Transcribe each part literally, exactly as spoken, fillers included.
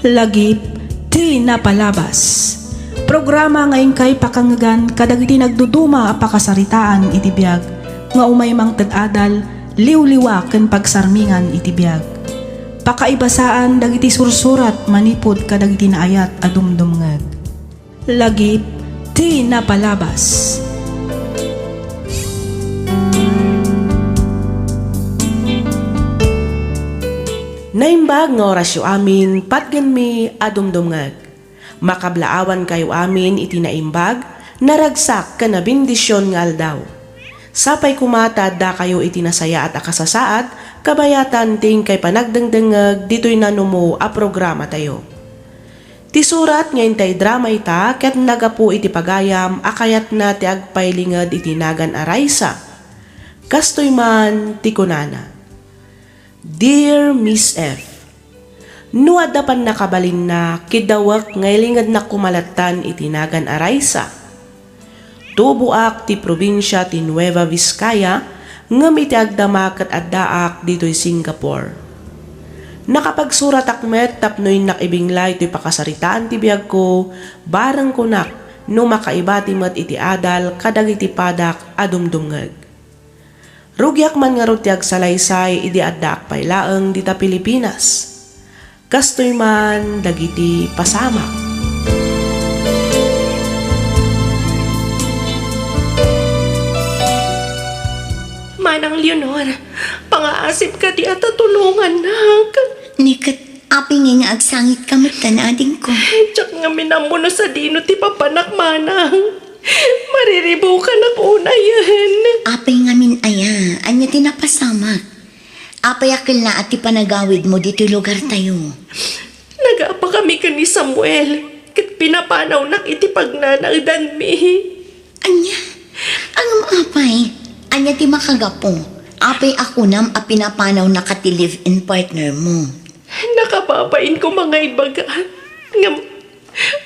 Lagip ti napalabas. Programa nga inkay pakangngegan kadagiti nagduduma a pakasaritaan iti biag nga umay mangted adal, liwliwa ken pagsarmingan iti biag. Pakaibasaan dagiti sursurat manipud kadagiti naayat a dumdumngeg. Lagip ti napalabas. Naimbag nga orasyo amin, patgenmi a dumdumngeg. Makablaawankayo amin iti naimbag, naragsak ken nabendision nga aldaw. Sapay koma ta addakayo iti nasayaat a kasasaad, kabayatan ti inkay panagdengdengngeg ditoy nanumo a programatayo. Ti surat nga intay drama ita ket nagapu iti pagayam a kayatna ti agpailinged iti nagan a Raisa. Kastoy man ti kunana, "Dear Miss F, no adda pannakabalinna, kiddawek nga ilingednak koma lattan iti nagan a Raisa. Tuboak ti probinsia ti Nueva Vizcaya, ngem iti agdama ket addaak ditoy Singapore. Nakapagsuratak met tapno innak ibinglay toy pakasaritaan ti biagko, bareng kunak no makaibati met iti adal kadagiti padak a dumdumngeg. Rugiak man ngarud ti agsalaysay idi addaak pay laeng dita Pilipinas. Kastoy man dagiti pasamak." Manang Leonor, pangaasip kadi a ta tulongannak. Ni ket apay ngay nga agsangitka metten, adingko? Diak ngamin ammo no sadino ti papanak, manang. Mariribukanak unayen. Apay ngamin aya? Ania ti napasamak? Apay a kellaat ti panagawidmo ditoy lugartayo? Nagapakami ken ni Samuel, ket pinapanawnak iti pagnanaedanmi. Ania? Ngem apay? Ania ti makagapu? Apay a kunam a pinapanawnaka ti live-in partner mo? Nakababain koma nga ibaga. Ngem,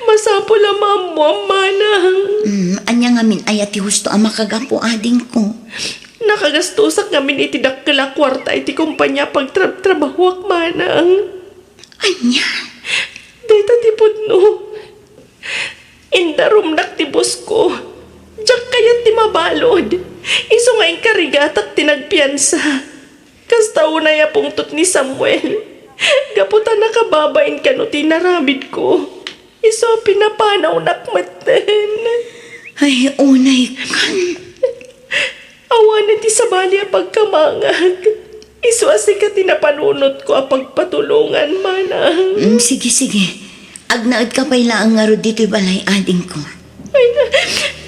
masapul a maammoam, manang. Mm, ania ngamin aya ti husto a makagapu, adingko? Nakagastosak ngamin iti dakkel a kuarta iti kompania pagtrabtrabahoak, manang. Ania? Dayta ti pudno. Indarumnak ti bosko. Diak kayat ti mabalud. Isu nga inkarigatak ti nagpiansa. Kasta unay a pungtot ni Samuel. Gapu ta nakababain kano ti inaramidko. Isu a pinapanawnak metten. Ay, unay kan. Awanen ti sabali a pagkamangag. Isu a sika ti napanunotko a pagpatulongan, manang. Mm, sige, sige. Agnaedka pay laeng ngarud ditoy balay, adingko. Ay,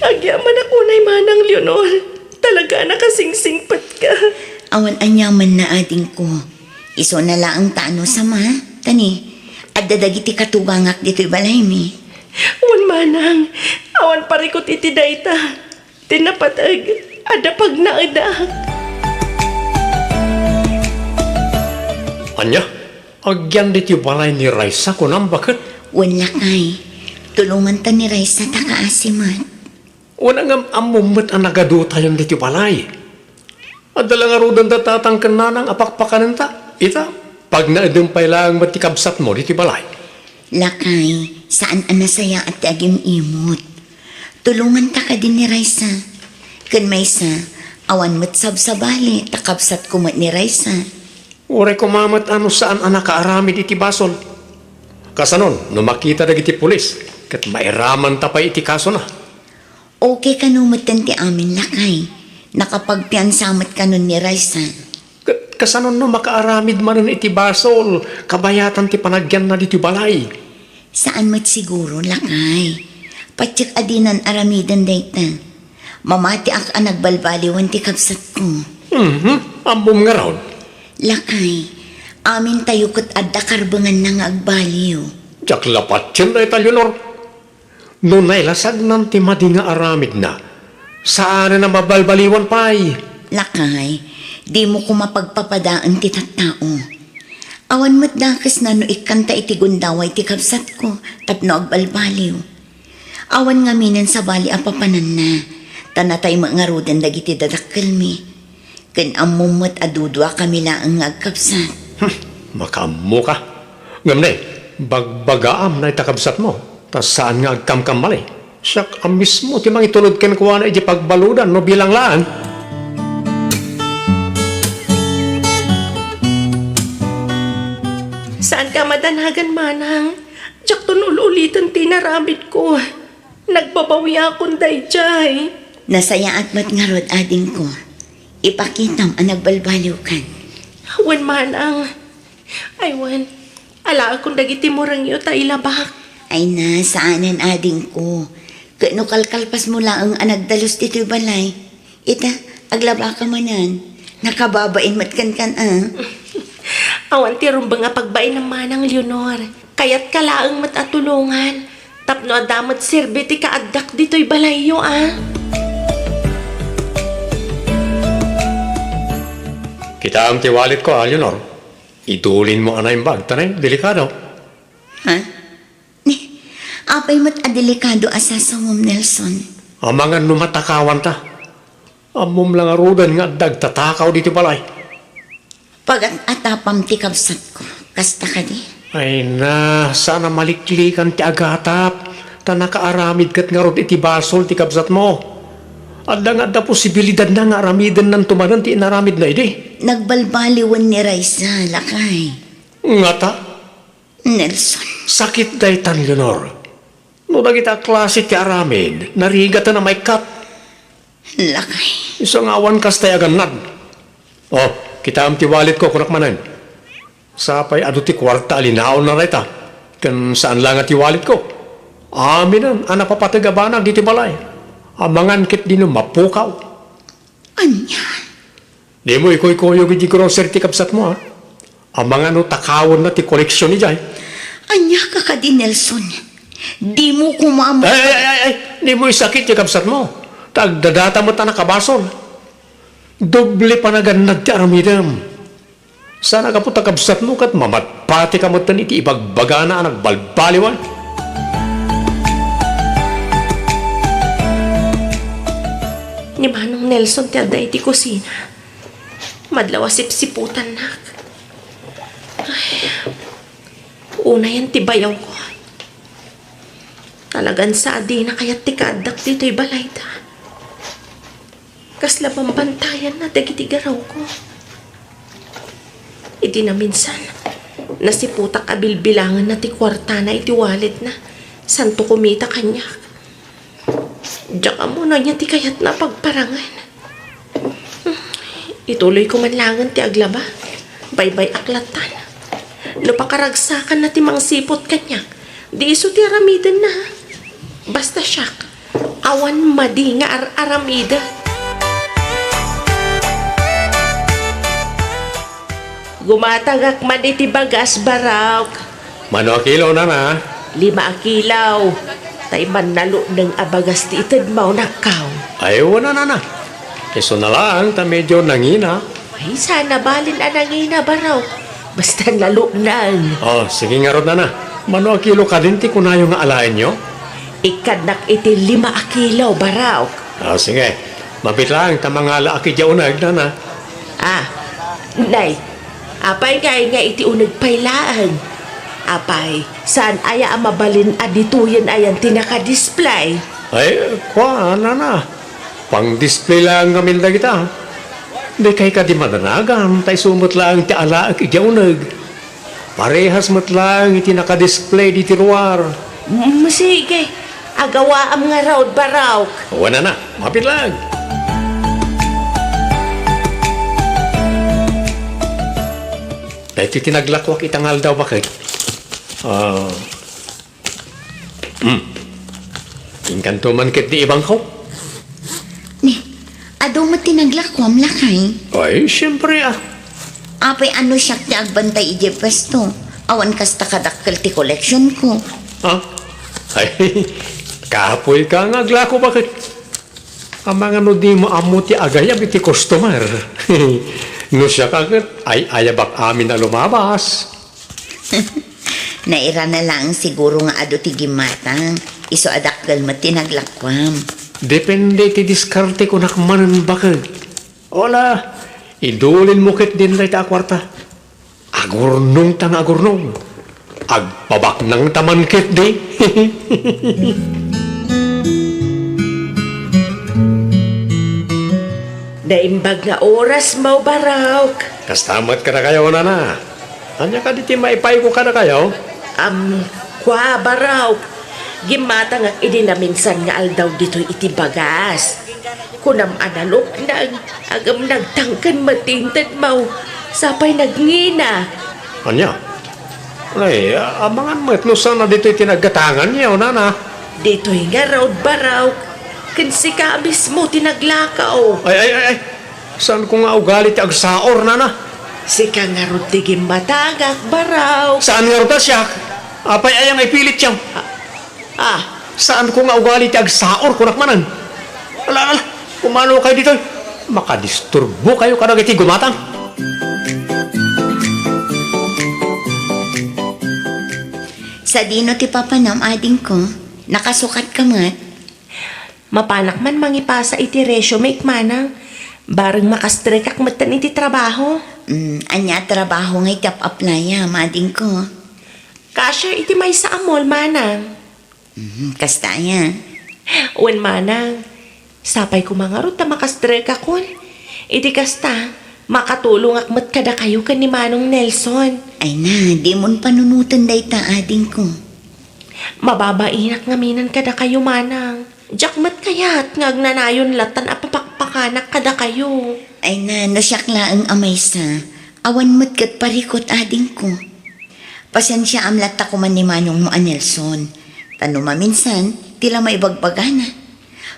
agyamanak unay, Manang Leonor. Talaga a nakasingsingpetka. Awan aniamanna, adingko. Isuna laeng ta no sama, tani, adda dagiti katugangak ditoy balaymi. Wen, manang, awan parikut iti dayta. Ti napateg, adda pagnaedak. Ania? Agyan ditoy balay ni Raisa, kunam, baket? Wen, lakay. Tulonganta ni Raisa ta kaasi met. Wen, ngem ammom met a nagaduta yon ditoy balay. Adda la ngaruden da tatang ken nanang a pakpakanenta. Ita, pagnaedem pay laeng met ti kabsatmo ditoy balay. Lakay, saan a nasayaat ti agim-imot. Tulonganta kadi ni Raisa. Ken maysa, awan met sabsabali ta kabsatko met ni Raisa. Uray koma met a no saan a nakaaramid iti basol. Kasanon, no makita dagiti pulis, ket mairamanta pay iti kasona. Okay kano metten ti amin, lakay. Nakapagpiansa met kanon ni Raisa. Ket kasanon no makaaramid manen iti basol, kabayatan ti panagyanna ditoy balay? Saan met siguro, lakay. Patiek a dinan aramiden dayta. Mamatiak a nagbalbaliwan ti kabsatko. Mhm, ammom ngarud. Lakay, amintayo ket adda karbenganna nga agbaliw. Diak la patien dayta, Leonor. No nailasagnan ti madi nga aramidna, saanen a mabalbaliwan pay. Lakay, dimo koma pagpapadaen ti tattao. Awan met dakesna no ikkanta iti gundaway ti kabsatko tapno agbalbaliw. Awan ngaminen sabali a papananna, ta natay met ngaruden dagiti dadakkelmi. Ken ammom met a duduakami laeng nga agkabsat. Hmm, makaammoka. Ngem ne, Bagbagaam dayta kabsatmo, ta saan nga agkamkamali. Siak a mismo ti mangitulod kenkuana idiay pagbaludan no bilang laeng. Saanka a madanagan, manang. Diakton ul-uliten ti inaramidko. Nagbabawiakon daydiay. Nasayaat met ngarud, adingko. Ipakitam a nagbalbaliwkan. Wen, manang. Ay, wen. Alaekon dagiti murengyo ta ilabak. Ay na, saanen, adingko. Ket no kalkalpasmo laeng a nagdalus ditoy balay, ita, aglabaka manen. Nakababain met kenkan, a. Awan ti rumbeng a pagbainam, manang Leonor. Kayatka laeng met a tulongan. Tapno adda met serbi ti kaaddak ditoy balayyo, a. Kitaem ti walletko, a, Leonor. Idulinmo a naimbag, ta nay, delikado. Ha? Ni, apay met a delikado a sasawem, Nelson? Amangan no matakawanta. Ammom la ngaruden nga adda agtatakaw ditoy balay. Pagat-atapam ti kabsatko. Kasta kadi? Ay na, saan a maliklikan ti agatap, ta nakaaramid ket ngarud iti basol ti kabsatmo. Adda nga adda posibilidadna nga aramidennanto manen ti inaramidna idi. Nagbalbaliwen ni Raisa, lakay. Ngata? Nelson. Sakit daytan, Leonor. No dagita a klase ti aramid, narigaten a maikkat. Lakay. Isu nga awan kastay a gannad. O, kitaem ti walletko, kunak manen. Sapay adu ti kuarta a linaonna dayta, ken saan la nga ti walletko. Aminen a napapateg a banag ditoy balay. Amangan ketdi no mapukaw. Ania? Dimo ikuykuyog idiay grocery ti kabsatmo, a. Amangan no takawenna ti koleksion idiay. Ania ka kadi, Nelson? Dimo koma mo- Ay, ay, ay, ay, ay, dimo isakit ti kabsatmo. Ta agdadata met a nakabasol. Doble panagannad ti aramidem. Saan a gapu ta kabsatmo ket mamatpatika metten iti ibagbagana a nagbalbaliwan. Ni Manong Nelson ti adda iti kusina. Madlaw a sipsiputannak. Ay, unayen ti bayawko. Talagan sa a dina kayat ti kaaddak ditoy balayda. Kasla bambantayanna dagiti garawko. Idi naminsan, nasiputak a bilbilangenna ti kuartana iti walletna, santo kumita kaniak. Diak ammo no ania ti kayatna a pagparangen. Ituloyko man laengen ti aglaba. Baybay-ak lattan. No pakaragsakanna ti mangsiput kaniak, di isu ti aramidenna. Basta siak, awan madi nga ar-aramida. Gumatangak man iti bagas, Barok. Mano a kilo, nana? Lima a kilo. Tay mannalukneng a bagas ti itedmo, nakkaw. Ay, wen a, nana. Isu na laeng ta medyo nangina. Ay, saan a balin a nangina, Barok. Basta nalukneng. O, sige ngarud, nana. Mano a kilo kadin ti kunayo nga alaenyo? Ikkannak iti lima a kilo, Barok. O, sige. Mabiit laeng ta mangalaak idiay uneg, nana. A, nay, apay ngay nga iti uneg pay laeng? Apay, saan aya a mabalin a ditoyen ayan ti naka-display? Ay, kua, nana. Pang-display laeng ngamin dagita. Dikay kadi madanagan, ta isu met laeng ti alaek idiay uneg. Parehas met laeng iti naka-display ditoy ruar. Mm, sige. Agawaam ngarud, Barok. Wen a, nana. Mabiit laeng. Daytoy ti naglakuak ita nga aldaw, baket. A, Hmm. Inkanto man ketdi ibangko. Ni, adu met ti naglakuam, lakay? Ay, siempre, a. Apay, no siak ti agbantay idiay puesto? Awan kasta kadakkel ti koleksionko. A? Ay, kapoyka nga aglako, baket. Amangan no dimo ammo ti agayab iti customer. No siak ket, ay-ayabak amin a lumabas. Nairana laeng siguro nga adu ti gimmatang, isu a dakkel met ti naglakuam. Depende ti diskarte, kunak manen, baket. Ala, idulinmo ketdin dayta a kuarta. Agurnongta nga agurnong. Agpabaknang ta man ketdi. Naimbag nga oras mo, Barok. Kasta met kadakayo, nana. Ania kadi ti maipayko kadakayo? Am, kua, Barok. Gimmatangak idi naminsan nga aldaw ditoy iti bagas. Kunam a naluknag, ngem nagtangken met ti intedmo. Sapay nagngina. Ania? Ay, a-, amangan met no saan a ditoy ti naggatanganyo, nana. Ditoy ngarud, Barok. Ken sika mismo ti naglakaw. Ay, ay, ay, ay. Saanko nga ugali ti agsaor, nana. Sika ngarud ti gimmatangak, Barok. Saan ngarud a siak? Apay aya nga ipilityo? Ah, ah. Saanko nga ugali ti agsaor, kunak manen. Ala, ala, kumano kayo ditoy? Makadisturbo kayo kadagiti gumatang. Sadino ti papanam, adingko? Nakasukat ka met? Mapanak man mangipasa iti resume, manang. Bareng makastrekak metten iti trabaho. Mm, ania a trabaho nga iti ap-aplayam, adingko? Cashier iti maysa a mall, manang. Mhm, kasta aya? Wen, manang. Sapay koma ngarud ta makastrekakon. Iti kasta, makatulongak met kadakayo ken ni Manong Nelson. Ay na, dimon panunoten dayta, adingko. Mababainak ngaminen kadakayo, manang. Diak met kayat nga agnanayon latan a papakpakanak kadakayo. Ay na, no siak laeng a maysa, awan met ket parikut, adingko. Pasensiaam latta koma ni manongmo a Nelson. Ta no maminsan, ti la maibagbagana.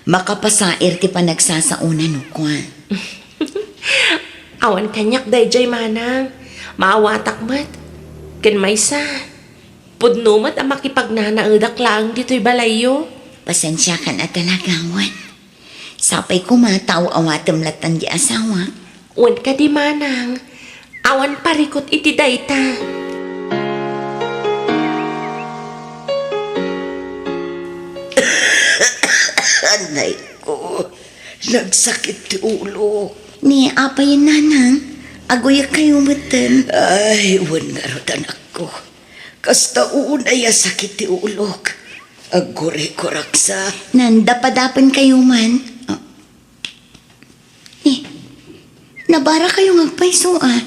Makapasair ti panagsasaona no kua. Awan kaniak daydiay, manang. Maawatak met. Ken maysa, pudno met a makipagnanaedak laeng ditoy balayyo. Pasensiakan a talaga, wen. Sapay koma ta aw-awatem latta di asawak. Wen kadi, manang, awan parikut iti dayta. Anay ko, nagsakit ti ulo. Ni apay, nanang, aguyek kayo metten. Ay, wen ngarud, anakko. Kasta unay a sakit ti ulok. Agkurikuraksa. Nandapadapen kayo man. Ah. Eh, nabara kayo nga agpayso, ah.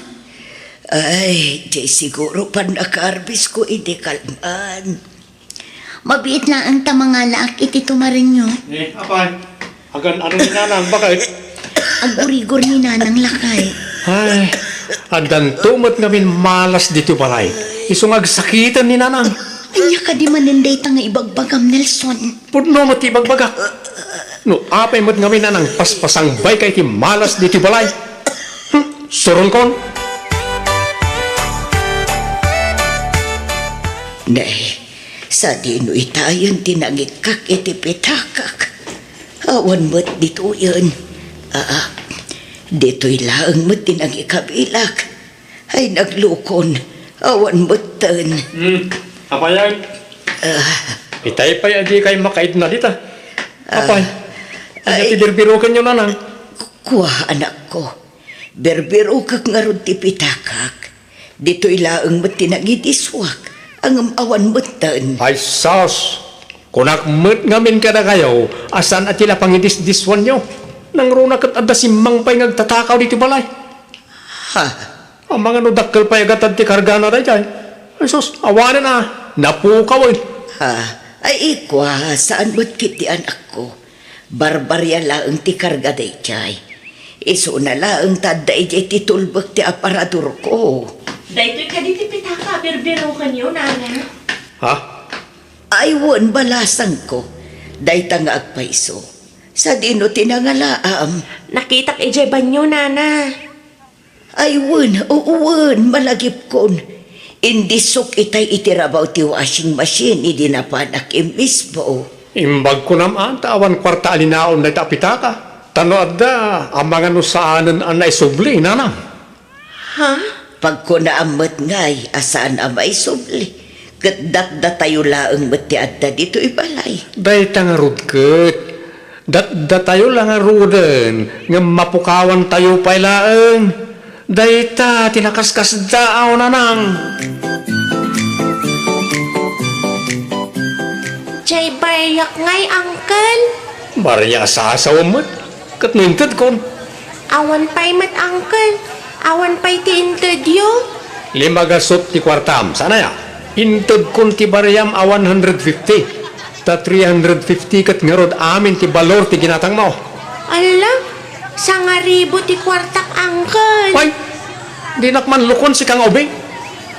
Ay, di siguro pannakarbis ko idi kalman. Mabiit laeng ta mangalaak iti tumarenyo. Eh, apay, agan-ano ni nanang, bakit? Agurigor ni nanang lakay. Ay, addanto met ngamin malas ditoy balay. Isu nga agsakiten ni nanang. Ania kadi manen dayta nga ibagbagam, Nelson? Pudno met ti ibagbagak. No apay met ngamin a nangpaspasangbay ka iti malas ditoy balay. Hmm, suronkon. Ne, sadino itayen ti nangikkak iti pitakak? Awan met ditoyen. Aa, ditoy laeng met ti nangikabilak. Ay, naglukon. Awan metten. Hmm. Apay, ay? Ah. Itay pay a dikay makaidna dita. Ah. Apay, ania ti birbirokenyo, nanang? Kua, anakko. Birbirokek ngarud ti pitakak. Ditoy laeng met ti nangidiswak. Ngem awan metten. Ay, sus! Kunak met ngamin kadakayo a saan a ti la pangidisdiswanyo. Nangruna ket adda simmang pay nga agtatakaw ditoy balay. Ha? Amangan no dakkel pay a gatad ti kargana daydiay. Ay sus, awanen a, napukawen. Ha? Ay, ikua, saan met ketdi, anakko. Barbaria laeng ti karga daydiay. Isuna laeng ta adda idiay ti tulbek ti aparadorko. Daytoy kadi ti pitaka a birbirokenyo, nana? Ha? Ay, wen, balasangko. Dayta nga agpayso. Sadino ti nangalaam? Nakitak idiay banyo, nana. Ay, wen, wen, malagipkon. Indisok itay iti rabaw ti washing machine idi napanak immisbo. Imbag kunam, a, ta awan kuarta a linaon dayta a pitaka. Ta no adda, amangan no saanen a naisubli, nanang. Ha? Pagkunaam met ngay a saan a maisubli, ket datdatayo laeng met ti adda ditoy balay. Dayta ngarud ket, datdatayo la ngaruden ngem mapukawantayo pay laeng. Dayta ti nakaskasdaaw, nanang. Tay bariak ngay, Uncle. Bariak a sasawem met. Ket no intedkon? Awan pay met, Uncle. Awan pay ti intedyo. Limagasut ti kuartam. Saan aya? Intedkon ti bariam a one hundred fifty. Ta three hundred fifty ket ngarud amin ti balor ti ginatangmo. Alla, sangaribu ti kuartak, Uncle. Ay, dinak man lukon sika nga ubing.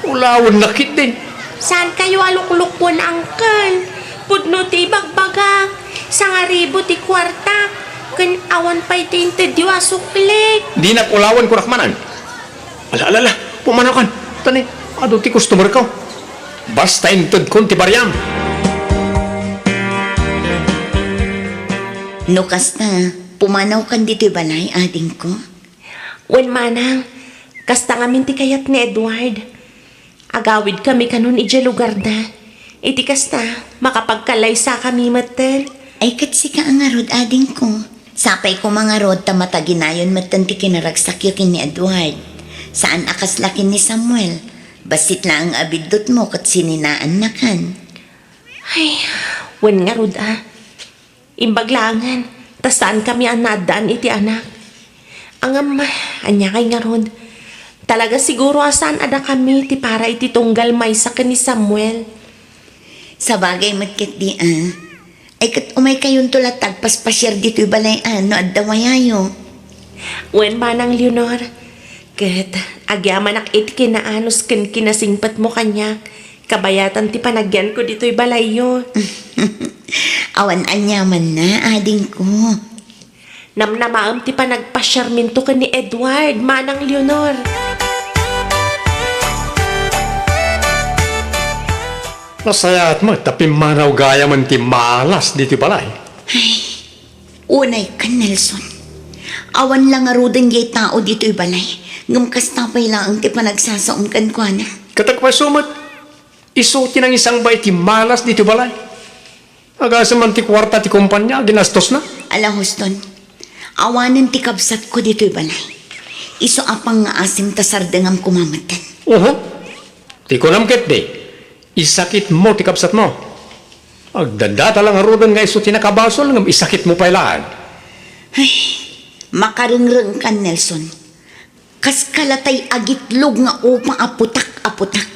Ulawennak ketdi. Saankayo a luklukon, Uncle. Pudno ti ibagbagak. Sangaribu ti kuartak. Ken awan pay ti intedyo a suklik. Dinak ulawen, kunak manen. Ala, ala, ala. Pumanawkan. Tani, adu ti customerko. Basta intedkon ti bariam. No kasta, pumanawkan ditoy balay, adingko? Wen, manang, kasta ngamin ti kayat ni Edward. Agawidkami kanon idiay lugarda. Iti kasta, makapagkalaysakami metten. Ay, ket sika a ngarud, adingko. Sapay koma ngarud ta mataginayon metten ti kinaragsakyo ken ni Edward. Saan a kasla ken ni Samuel. Bassit laeng a biddutmo ket sininaannakan. Ay, wen ngarud a. Imbag laengen, ta saankami a naaddaan iti anak. Ngem, ania ngay ngarud? Talaga siguro a saan a dakami ti para iti tunggal maysa ken ni Samuel. Sabagay met ketdi a. Ay, ket umaykayonto latta agpaspasiar ditoy balay a no adda wayayo. Wen, manang Leonor. Ket agyamanak iti kinaanus ken kinasingpetmo kaniak, kabayatan ti panagyanko ditoy balayyo. Awan aniamanna, adingko. Namnamaem ti panagpasiarminto ken ni Edward, manang Leonor. Nasayaat met ta pimmanaw gayamen ti malas ditoy balay. Ay, Unay ken Nelson. Awan la ngaruden jay tao ditoy balay, ngem kasta pay laeng ti panagsasaom kenkuana. Ket agpayso met, isu ti nangisangba iti malas ditoy balay. Agasem man ti kuarta ti kompania a ginastosna. Ala, Houston, awanen ti kabsatko ditoy balay. Isu a pangngaasim ta sardengam koma metten. Oho. Ti kunam ketdi, isakitmo ti kabsatmo. Agdadata la ngaruden nga isu ti nakabasol ngem isakitmo pay laeng. Ay, makarengrengkan, Nelson. Kas kalatay agitlog nga upa a putak a putak.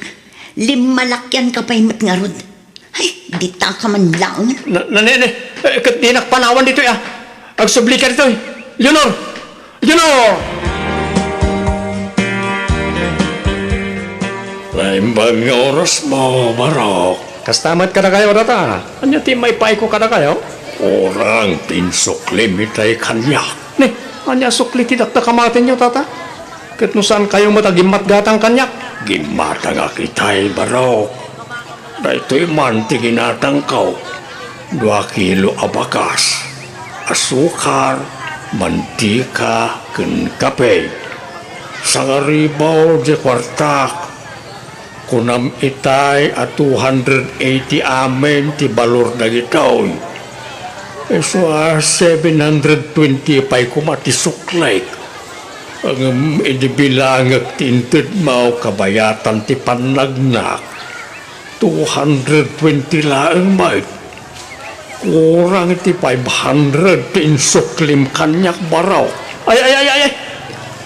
Limmalakianka pay met ngarud. Ay, ditaka man laeng. Na, na, ne, ne. Eh, ket dinak panawan ditoy, ah. Agsublika ditoy. Leonor! Leonor! Naimbag nga orasmo, Barok. Kasta met kadakayo, tata. Ania ti maipaayko kadakayo? Kurang ti insuklim itay kaniak. Ne, ania sukli ti dakdakamatenyo, tata? Ket no saankayo met a gimmatgatang kaniak? Gimmatangak itay, Barok. Daytoy man ti ginatangko, dua kilo a bakas, asukar, mantika, ken kape. Sangaribu diay kuartak. Kunam itay a two hundred eighty amin ti balor dagitoy. Isu a seven hundred twenty pay koma ti suklik. Ngem idi bilangek ti intedmo, kabayatan ti pannagnak, two hundred twenty laeng met. Kurang iti five hundred ti insuklim kaniak, Barok. Ay, ay, ay, ay, ay!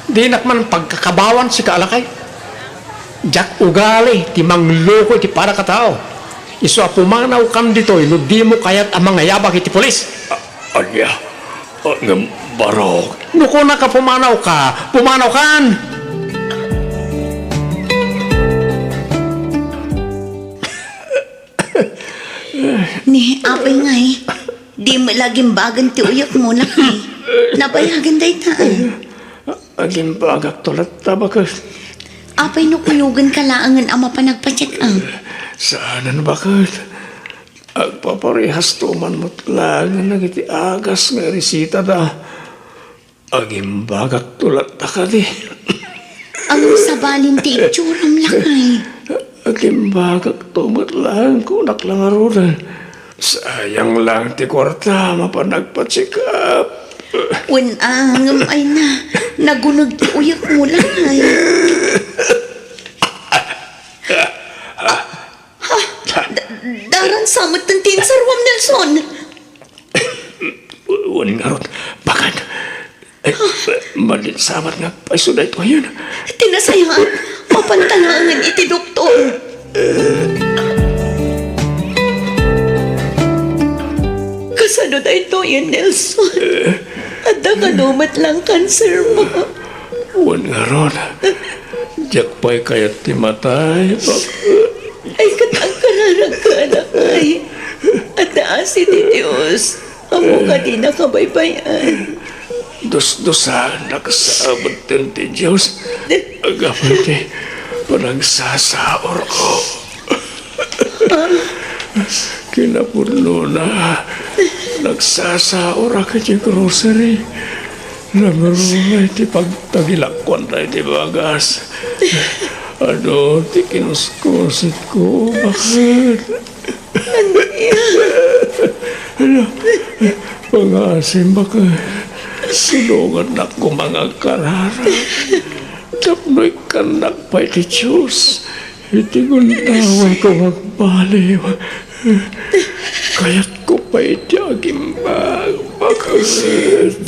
Dinak man pagkakabawan sika a lakay. Diak ugali ti mangloko iti padakatao. Isu a pumanawkan ditoy no dimo kayat a mangayabak iti pulis. A-, ania? A, ngem, Barok. No kunaka pumanawka, pumanawkan! Ni, apay ngay, di met la gimbagan ti uyekmo, lakay. Nabayagan dayta, ay. Agimbagakto latta, baket. Apay no kuyogenka laengen a mapan agpa-check up? Saanen, baket. Agpaparehasto man met laengen dagiti agas nga iresitada. Agimbagakto latta kadi. Ang sabalin ti itsuram, lakay. Agimbagakto met laeng kunak la ngaruden. Sayang lang ti kuarta, mapan nagpa-check up. Wen, ngem ay na, naguneg ti uyekmo, lakay. Ha? Da-, da-, Aransa met ti insaruam, Nelson. Wen ngarud, baket. Ay, malinsawat nga agpayso daytoyen. Ti nasayaat, mapanta laengen iti doktor. Kasano daytoyen, Nelson? Adda kano met la cancer mo? Wen ngarud, diak pay kayat ti matay, baket. Ay, ket agkararagka, anakay. Adda asi ti Dios. Ammo nga dinaka baybay-an. Dusdusaennak sa abet ti Dios. Gapu ti panagsasaurko. Kinapudnona, nagsasaorak iti grocery. Nangruna iti pagtagilakuan daydi bagas. Adu ti kinuskusetko, baket. Ania? Pangasim, baket. Tulongannak koma nga agkararag. Tapno ikkannak pay ti Dios iti gundaway ko nga agbaliw. Kayatko pay ti agimbag, baket.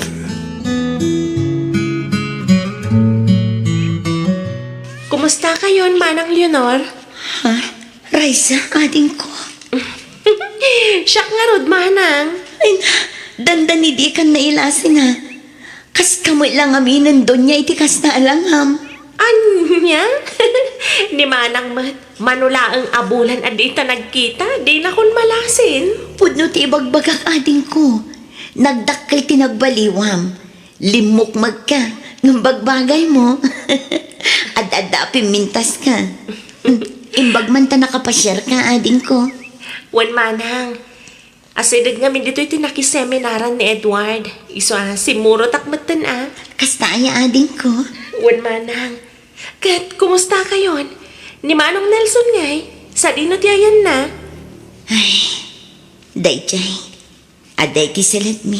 Kumusta kayon, Manang Leonor? Ha? Raisa, adingko. Siak ngarud, Manang. Ay na, dandani dikan nailasina. Kas kamo la ngamin, Doña, iti kasta a langam. Ania? Ni Manang met, mano laeng a bulan a dita nagkita, dinakon malasin. Pudno ti ibagbagak, adingko. Nagdakkel ti nagbaliwam. Limmukmegka, ngem bagbagaymo. Ad-adda a pimmintaska. Imbag man ta nakapasiarka, adingko. Wen, Manang. Asideg ngamin ditoy ti nakiseminaran ni Edward. Isu a, simmurotak metten a. Kasta aya, adingko? Wen, Manang. Ket, kumusta kayon? Ni Manong Nelson ngay, sadino ti ayanna? Ay, daydiay. Adda iti seled mi.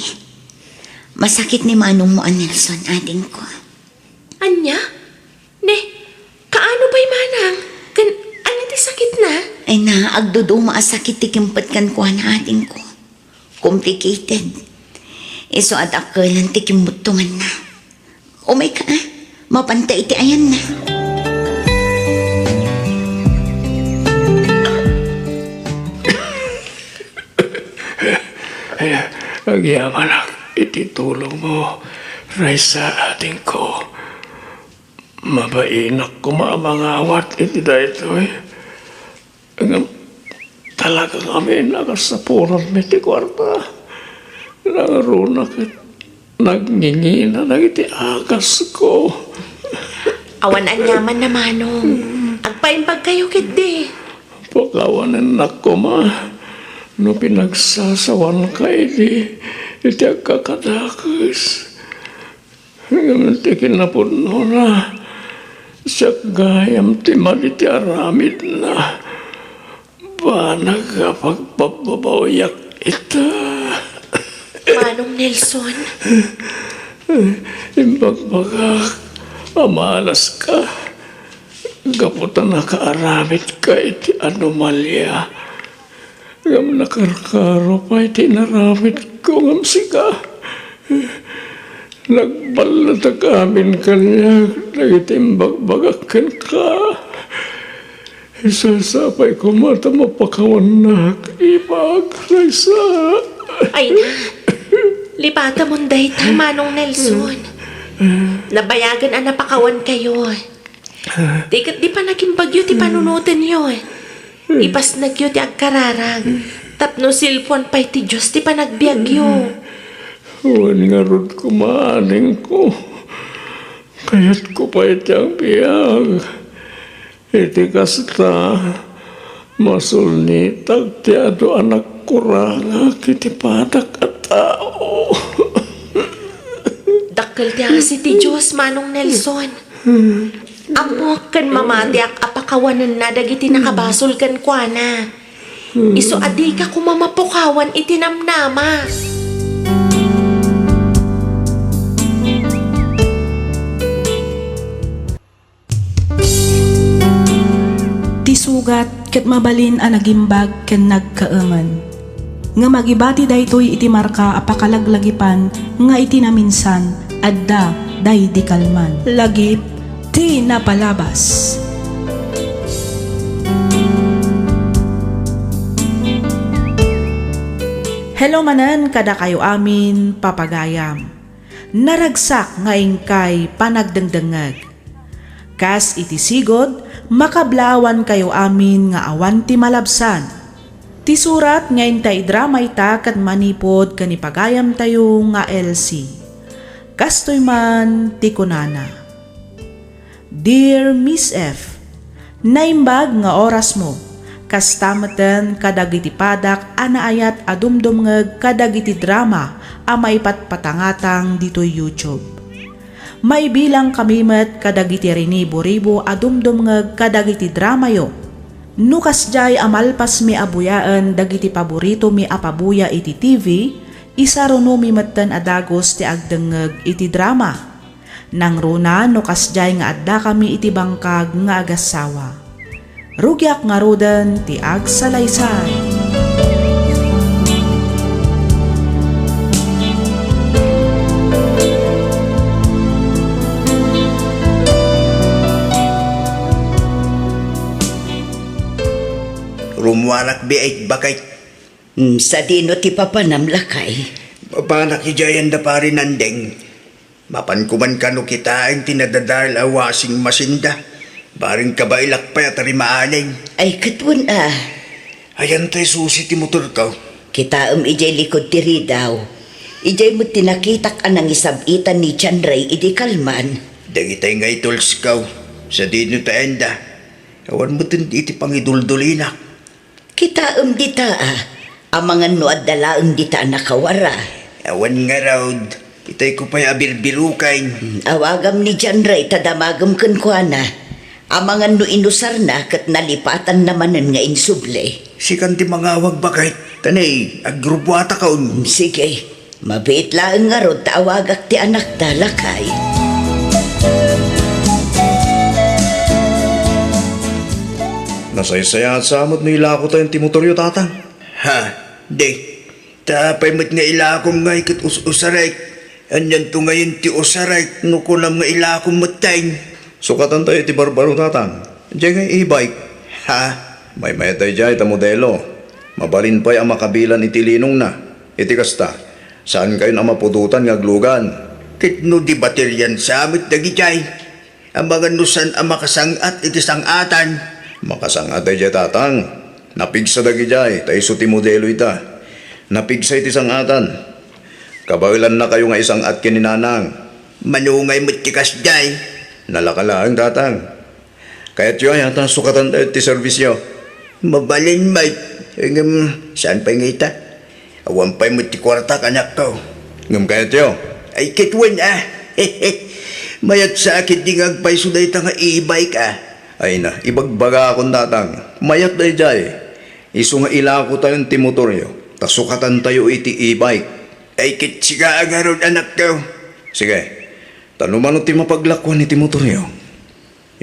Masakit ni manongmo a Nelson, adingko. Ania? Ne, kaano pay, Manang? Ken ania ti sakitna? Ay na, agduduma a sakit ti kimpet kenkuana, adingko. Complicated. Isu a dakkelan ti kimmuttonganna. Umayka, a. Mapanta iti ayanna. Agyamanak iti tulongmo, Raisa, adingko. Mabainak koma a mangawat iti daytoy. Ngem talaga ngamin a kasapulanmi ti kuarta. Nangruna ket nagngingina dagiti akasko. Awan aniamanna, Manong. Agpaimbagkayo ketdi. Pakawanennak koma no pinagsasawanka idi iti agkakadakes. Ngem ti kinapudnona, siak gayam ti madi ti aramidna. Banag a pagpabbabawiak ita. Manong Nelson? Imbagbagak a malaska gapu ta nakaaramidka iti anomalia. Ngem nakarkaro pay ti inaramidko ngem sika. Nagballitak amin kaniak dagiti imbagbagak kenka. Isu a sapay koma ta mapakawannak, ibag, Raisa. Ay na, lipatamon dayta, Manong Nelson. Nabayagen a napakawankayo. Di ket di panagimbagyo ti panunotenyo. Ipasnekyo ti agkararag, tapno silpuan pay ti Dios ti panagbiagyo. Wen ngarud koma, adingko, kayatko pay ti agbiag. Iti kasta, masulnitak ti adu a nagkurangak iti padak a tao. Dakkel ti asi ti Dios, Manong Nelson. Ammok ken mamatiak a pakawanenna dagiti nakabasol kenkuana. Isu a dika koma mapukawan iti namnama. Ti sugat ket mabalin a nagimbag ken nagkaemen. Ngem agibati daytoy iti marka a pakalaglagipan nga iti naminsan, adda daydi kalman. Lagip ti napalabas. Hello manen kadakayo amin, papagayam. Naragsak nga inkay panagdengdengngeg. Kas iti sigud, makablaawankayo amin nga awan ti malabsan. Ti surat nga inta idrama ita ket manipud ken ipagayamtayo nga Elsie. Kastoy man ti kunana, Dear Miss F, naimbag nga orasmo. Kasta metten kadagiti padak a naayat a dumdumngeg kadagiti drama a maipatpatangatang ditoy YouTube. Maibilangkami met kadagiti rinibo-ribo a dumdumngeg kadagiti dramayo. No kasdiay a malpasmi a buyaen dagiti paboritomi a pabuya iti T V, isarunomi metten a dagus ti agdengngeg iti drama. Nangruna no kasdiay nga addakami iti bangkag nga agassawa. Rugiak ngaruden ti agsalaysay. Rummuarak biit, baket. Hmm, sadino ti papanam, lakay? Papanak idiay anda Pari Nandeng. Mapanko man kano kitaen ti nadadael a washing machine da. Bareng kabaelak pay a tarimaaneng. Ay, ket wen a. Ayan tay susi ti motorko. Kitaem idiay likud ti ridaw. Idiay met ti nakitak a nangisab-itan ni John Ray idi kalman. Dagitay nga itulsko. Sadino ta enda. Awan metten iti pangiduldolinak. Kitaem dita a, amangan no adda laeng dita a nakawara. Awan ngarud, itay ko pay a birbiruken. Hmm, awagam ni John Ray ta damagem kenkuana. Amangan no inusarna ket nalipatanna manen nga insubli. Sikan ti mangawag, baket. Tani, agrubbuatakon. Hmm, sige. Mabiit laeng ngarud ta awagak ti anakda, lakay. Nasaysayaat sa met no ilakotayon ti motoryo, Tatang. Ha? Di. Ta apay met nga ilakom ngay ket us-usarek? Anianto ngayen ti usarek no kunam nga ilakom metten? Sukatantayo iti barbaro, Tatang. Diay nga e-bike. Ha? Maymayat daydiay ta modelo. Mabalin pay a makabilan iti linongna. Iti kasta, saankayon a mapudotan nga aglugan. Ket no di baterian sa met dagijay, amangan no saan a makasang-at iti sang-atan. Makasang-at daydiay, Tatang. Napigsa dagijay, ta isu ti modelo ita. Napigsa iti sang-atan. Kabaelannakayo nga isang-at ken ni Nanang. Mano ngay met ti kasdiay? Nalaka laeng, Tatang. Kayatyo aya ta sukatantayo ti serbisyo? Mabalin met. Ngem, saan pay nga ita? Awan pay met ti kuartak, anakko. Ngem kayatyo? Ay, ket wen a. Mayat sa ket di nga agpayso dayta nga e-bike a. Ay na, ibagbagakon, Tatang. Mayat daydiay. Isu nga ilakotayon ti motoryo, ta sukatantayo iti e-bike. Ay, ket sika a ngarud, anakko. Sige. Ta no mano ti mapaglakuan iti motoryo,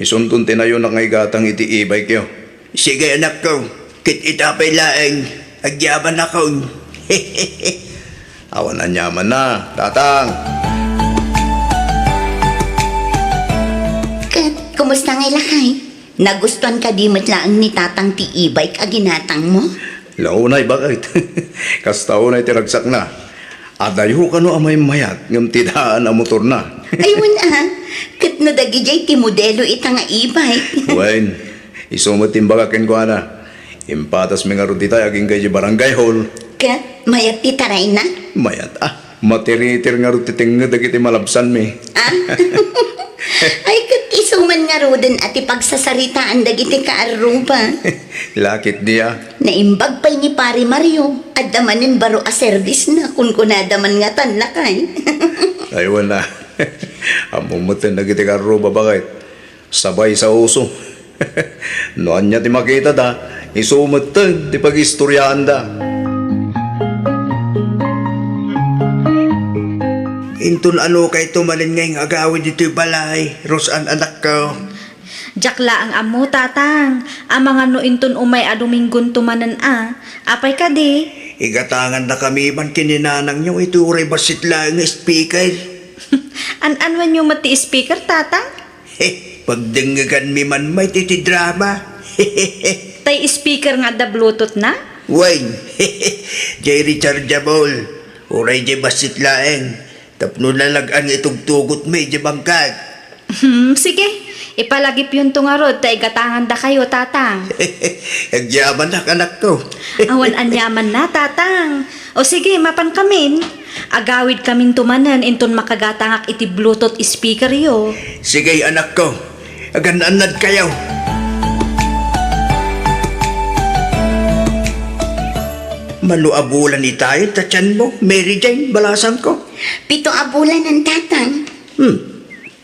isunton ti nayonak nga igatang iti e-bike yo. Sige, anakko, ket ita pay laeng, agyamanakon. Awan aniamanna, Tatang. Ket, kumusta ngay, lakay? Nagustuan kadi met laeng ni Tatang ti e-bike a ginatangmo? La, unay, baket. Kasta unay ti ragsakna. Adayo kano a maymayat ngem ti daan a motorna. Ay, wen a. Ket no dagidiay ti modelo ita nga e-bike. Wen, isu met ti imbagak kenkuana. Impatasmi ngarud dita agingga idiay barangay hall. Ket mayat ti tarayna? Mayat a. Matiritir ngarud ti tengnged dagiti malabsanmi. Ah? Ay, ket isu man ngaruden a ti pagsasaritaan dagiti kaarruba. Lakit dia. Naimbag pay ni Pari Mario. Adda manen baro a serbisna, kunkunada man ngatan, lakay. Ay, wen a. Ammom metten dagiti kaarruba, baket. Sabay sa uso. No ania ti makitata, isu metten ti pagistoriaanda. Inton ano kayto manen nga agawid ditoy balay, Rosan, anakko? Diak laeng ammo, Tatang. Amangan no inton umay a Domingonto manen a. Apay kadi? Igatangannakami man ken ni nanangyo iti uray bassit laeng nga speaker. An-anuenyo met ti speaker, Tatang? Pagdengngeganmi man met iti drama. Tay speaker nga adda Bluetooth na? Wen, jay rechargeable. Uray jay bassit laeng. Tapno nalag-an nga itugtugotmi jay bangkag. Hmm, sige. Ipalagipyonto ngarud ta igatangandakayo, Tatang. Agyamanak, anakko. Awan aniamanna, Tatang. O sige, mapankamin. Agawidkaminto manen inton makagatangak iti Bluetooth speakeryo. Sige, anakko. Agan-annadkayo. Mano a bulan itayo ta tianmo, Mary Jane, balasangko? Pito a bulanen, Tatang. Hmm.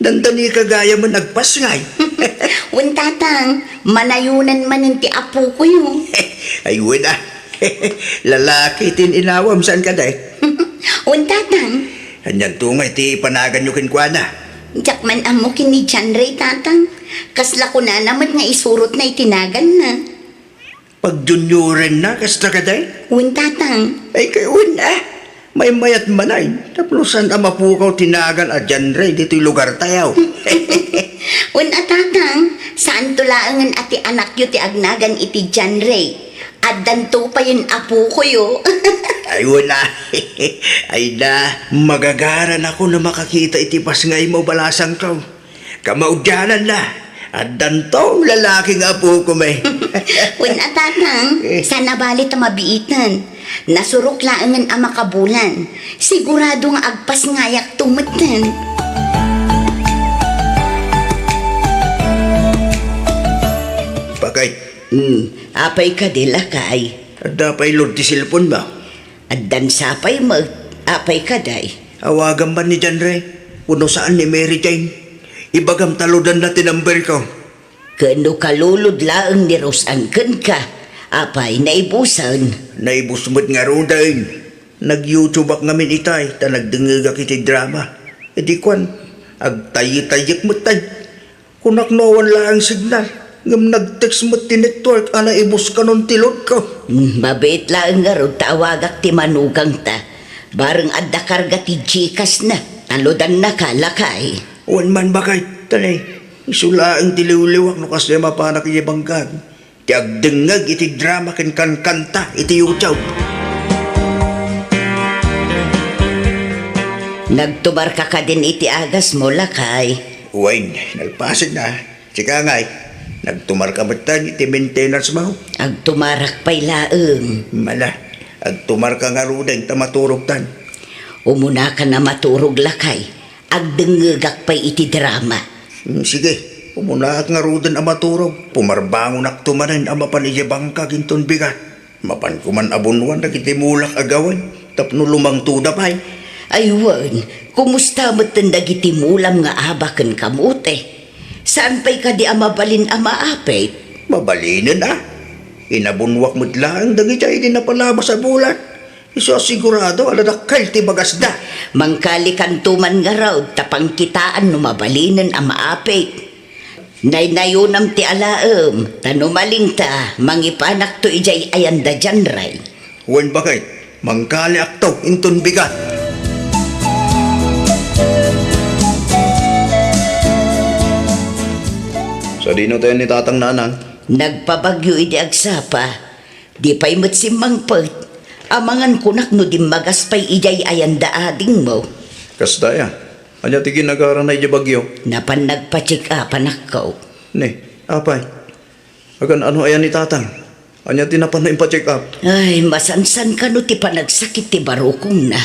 Dandani ka gayamen agpasngay. Wen, Tatang, manayonan manen ti apokoyo. Ay, wen a. Lalaki ti inawam, saan kadi? Wen, Tatang. Anianto ngay ti panaganyo kenkuana? Diak man ammo ken ni John Ray, Tatang. Kasla kunana met nga isurotna iti naganna. Pag-juniorenna, kasta kadi? Wen, Tatang. Ay, kay wen a. Maymayat manen, tapno saan a mapukaw ti nagan a John Ray ditoy lugartayo. Wen a, Tatang, saanto laengen a ti anakyo ti agnagan iti John Ray. Addanto payen apokoyo. Ay, wen a. Ay na, magagaranako no makakita iti pasngaymo, balasangko. Kamaudiananna, addanto lalaki nga apokon. Wen a, Tatang, saan a bali ta mabiiten. Nasurok laengen a makabulan. Sigurado nga agpasngayakto metten. Bakit? Hmm, apay kadi, lakay? Adda pay load ti cellphone mo? Addan sa pay met, apay kadi? Awagam man ni John Ray, wenno saan ni Mary Jane. Ibagam ta loadanna ti number ko. Ken no kalulod laeng ni Rosan kenka, apay, naibusen? Naibus met ngaruden. Nag-YouTube-ak ngamin itay, ta nagdengngegak iti drama. Idi kuan, agtaytayek met tay. Kunak no awan laeng signal, ngem nag-text met ti network a naibus kanon ti load ko. Hmm, mabiit laeng ngarud ta awagak ti manugangta. Bareng adda karga ti Gcash na, ta loadannaka, lakay. Wen man, bakit, tani, isu laeng ti liwliwak no kasla mapanak iti bangkag. Ti agdengngeg iti drama ken kankanta iti YouTube. Nagtumarka kadin iti agasmo, lakay? Wen, nalpasenna. Sika ngay, nagtumarka metten iti maintenance mo? Agtumarak pay laeng. Mala, agtumarka ngaruden ta maturogtan. Umunaka a maturog, lakay. Agdengngegak pay iti drama. Hmm, sige, umunaak ngaruden a maturog. Pumarbangonakto manen a mapan idiay bangkag inton bigat. Mapanko man a bunnoan dagiti mulak a gawen tapno lumangtoda pay. Ay wen, kumusta metten dagiti mulam nga aba ken kamote? Saan pay kadi a mabalin a maapit? Mabalinen a. Inabunnoak met laeng dagiti idi napalabas a bulan. Isu a sigurado a nadakkel ti bagasda. Mangkalikanto man ngarud ta pangkitaan no mabalinen a maapit. Naynayonam ti alaem, ta no malingta, mangipanakto idiay ayanda John Ray. Wen, bakit, mangkaliakto inton bigat. Sadino tayo ni Tatang, Nanang? Nagpabagyo idi agsapa. Di pay met simmangpet. Amangan kunak no dimmagas pay idiay ayanda adingmo. Kasta aya? Ania ti ginagarana idiay bagyo? Napan nagpa-check up, anakko. Ni, apay? Agan ano aya ni Tatang? Ania ti napan impacheck up? Ay, masansan kano ti panagsakit ti barukongna.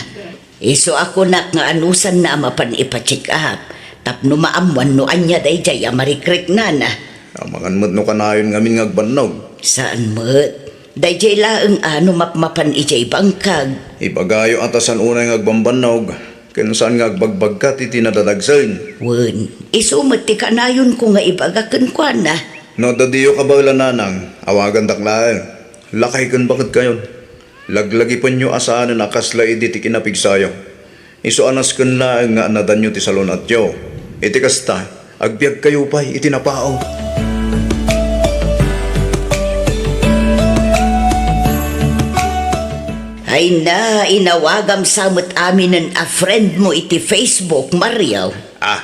Isu a kunak nga anusanna a mapan ipa-check up, tapno maammuan no ania daydiay a marikriknana. Amangan met no kanayon ngamin nga agbannog. Saan met. Daydiay laeng a no mapmapan idiay bangkag. Ibagayo a ta saan unay nga agbambannog, ken saan nga agbagbagkat iti nadadagsen. Wen, isu met ti kanayonko nga ibaga kenkuana. No adda diyo kabaelan, Nanang, awagandak laeng. Lakay ken baketkayon. Laglagipenyo a saanen a kasla idi ti kinapigsayo. Isu a nasken laeng nga annadanyo ti salun-atyo. Iti kasta, agbiagkayo pay iti napaog. Ay na, inawagam sa met aminen a friend mo iti Facebook, Mario. Ah,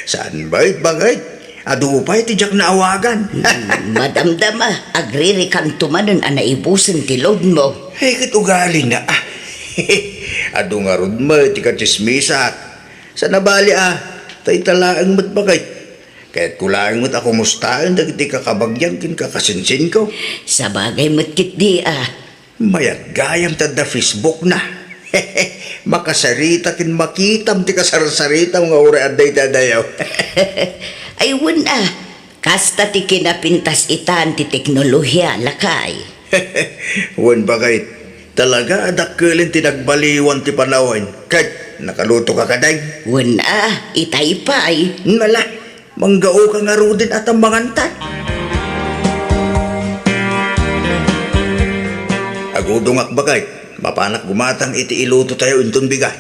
saan met, bakit? Adu pay ti diak naawagan. Hmm, madamdama, agririkanto manen a naibusen ti load mo. Ay, ket ugalina, ah. Adu ngarud met ti katsismisak. Sana bali, ah, ta ita laeng met, bakit? Kayatko laeng met a kumustaen dagiti kakabagian ken kakasinsinko. Sabagay met ketdi, ah. Mayat gayam ta adda Facebook na. Makasarita ken makitam ti kasarsaritam nga uray adda iti adayo. Ay, wen a, kasta ti kinapintas itan ti teknolohiya, lakay. Wen, bakit? Talaga a dakkelen ti nagbaliwan ti panawen. Ket nakalutoka kadi? Wen a, itay pay. Nala, manggaoka ngaruden a tammangantan. Agudongak, bakit? Mapanak gumatang iti ilutotayo inton bigat.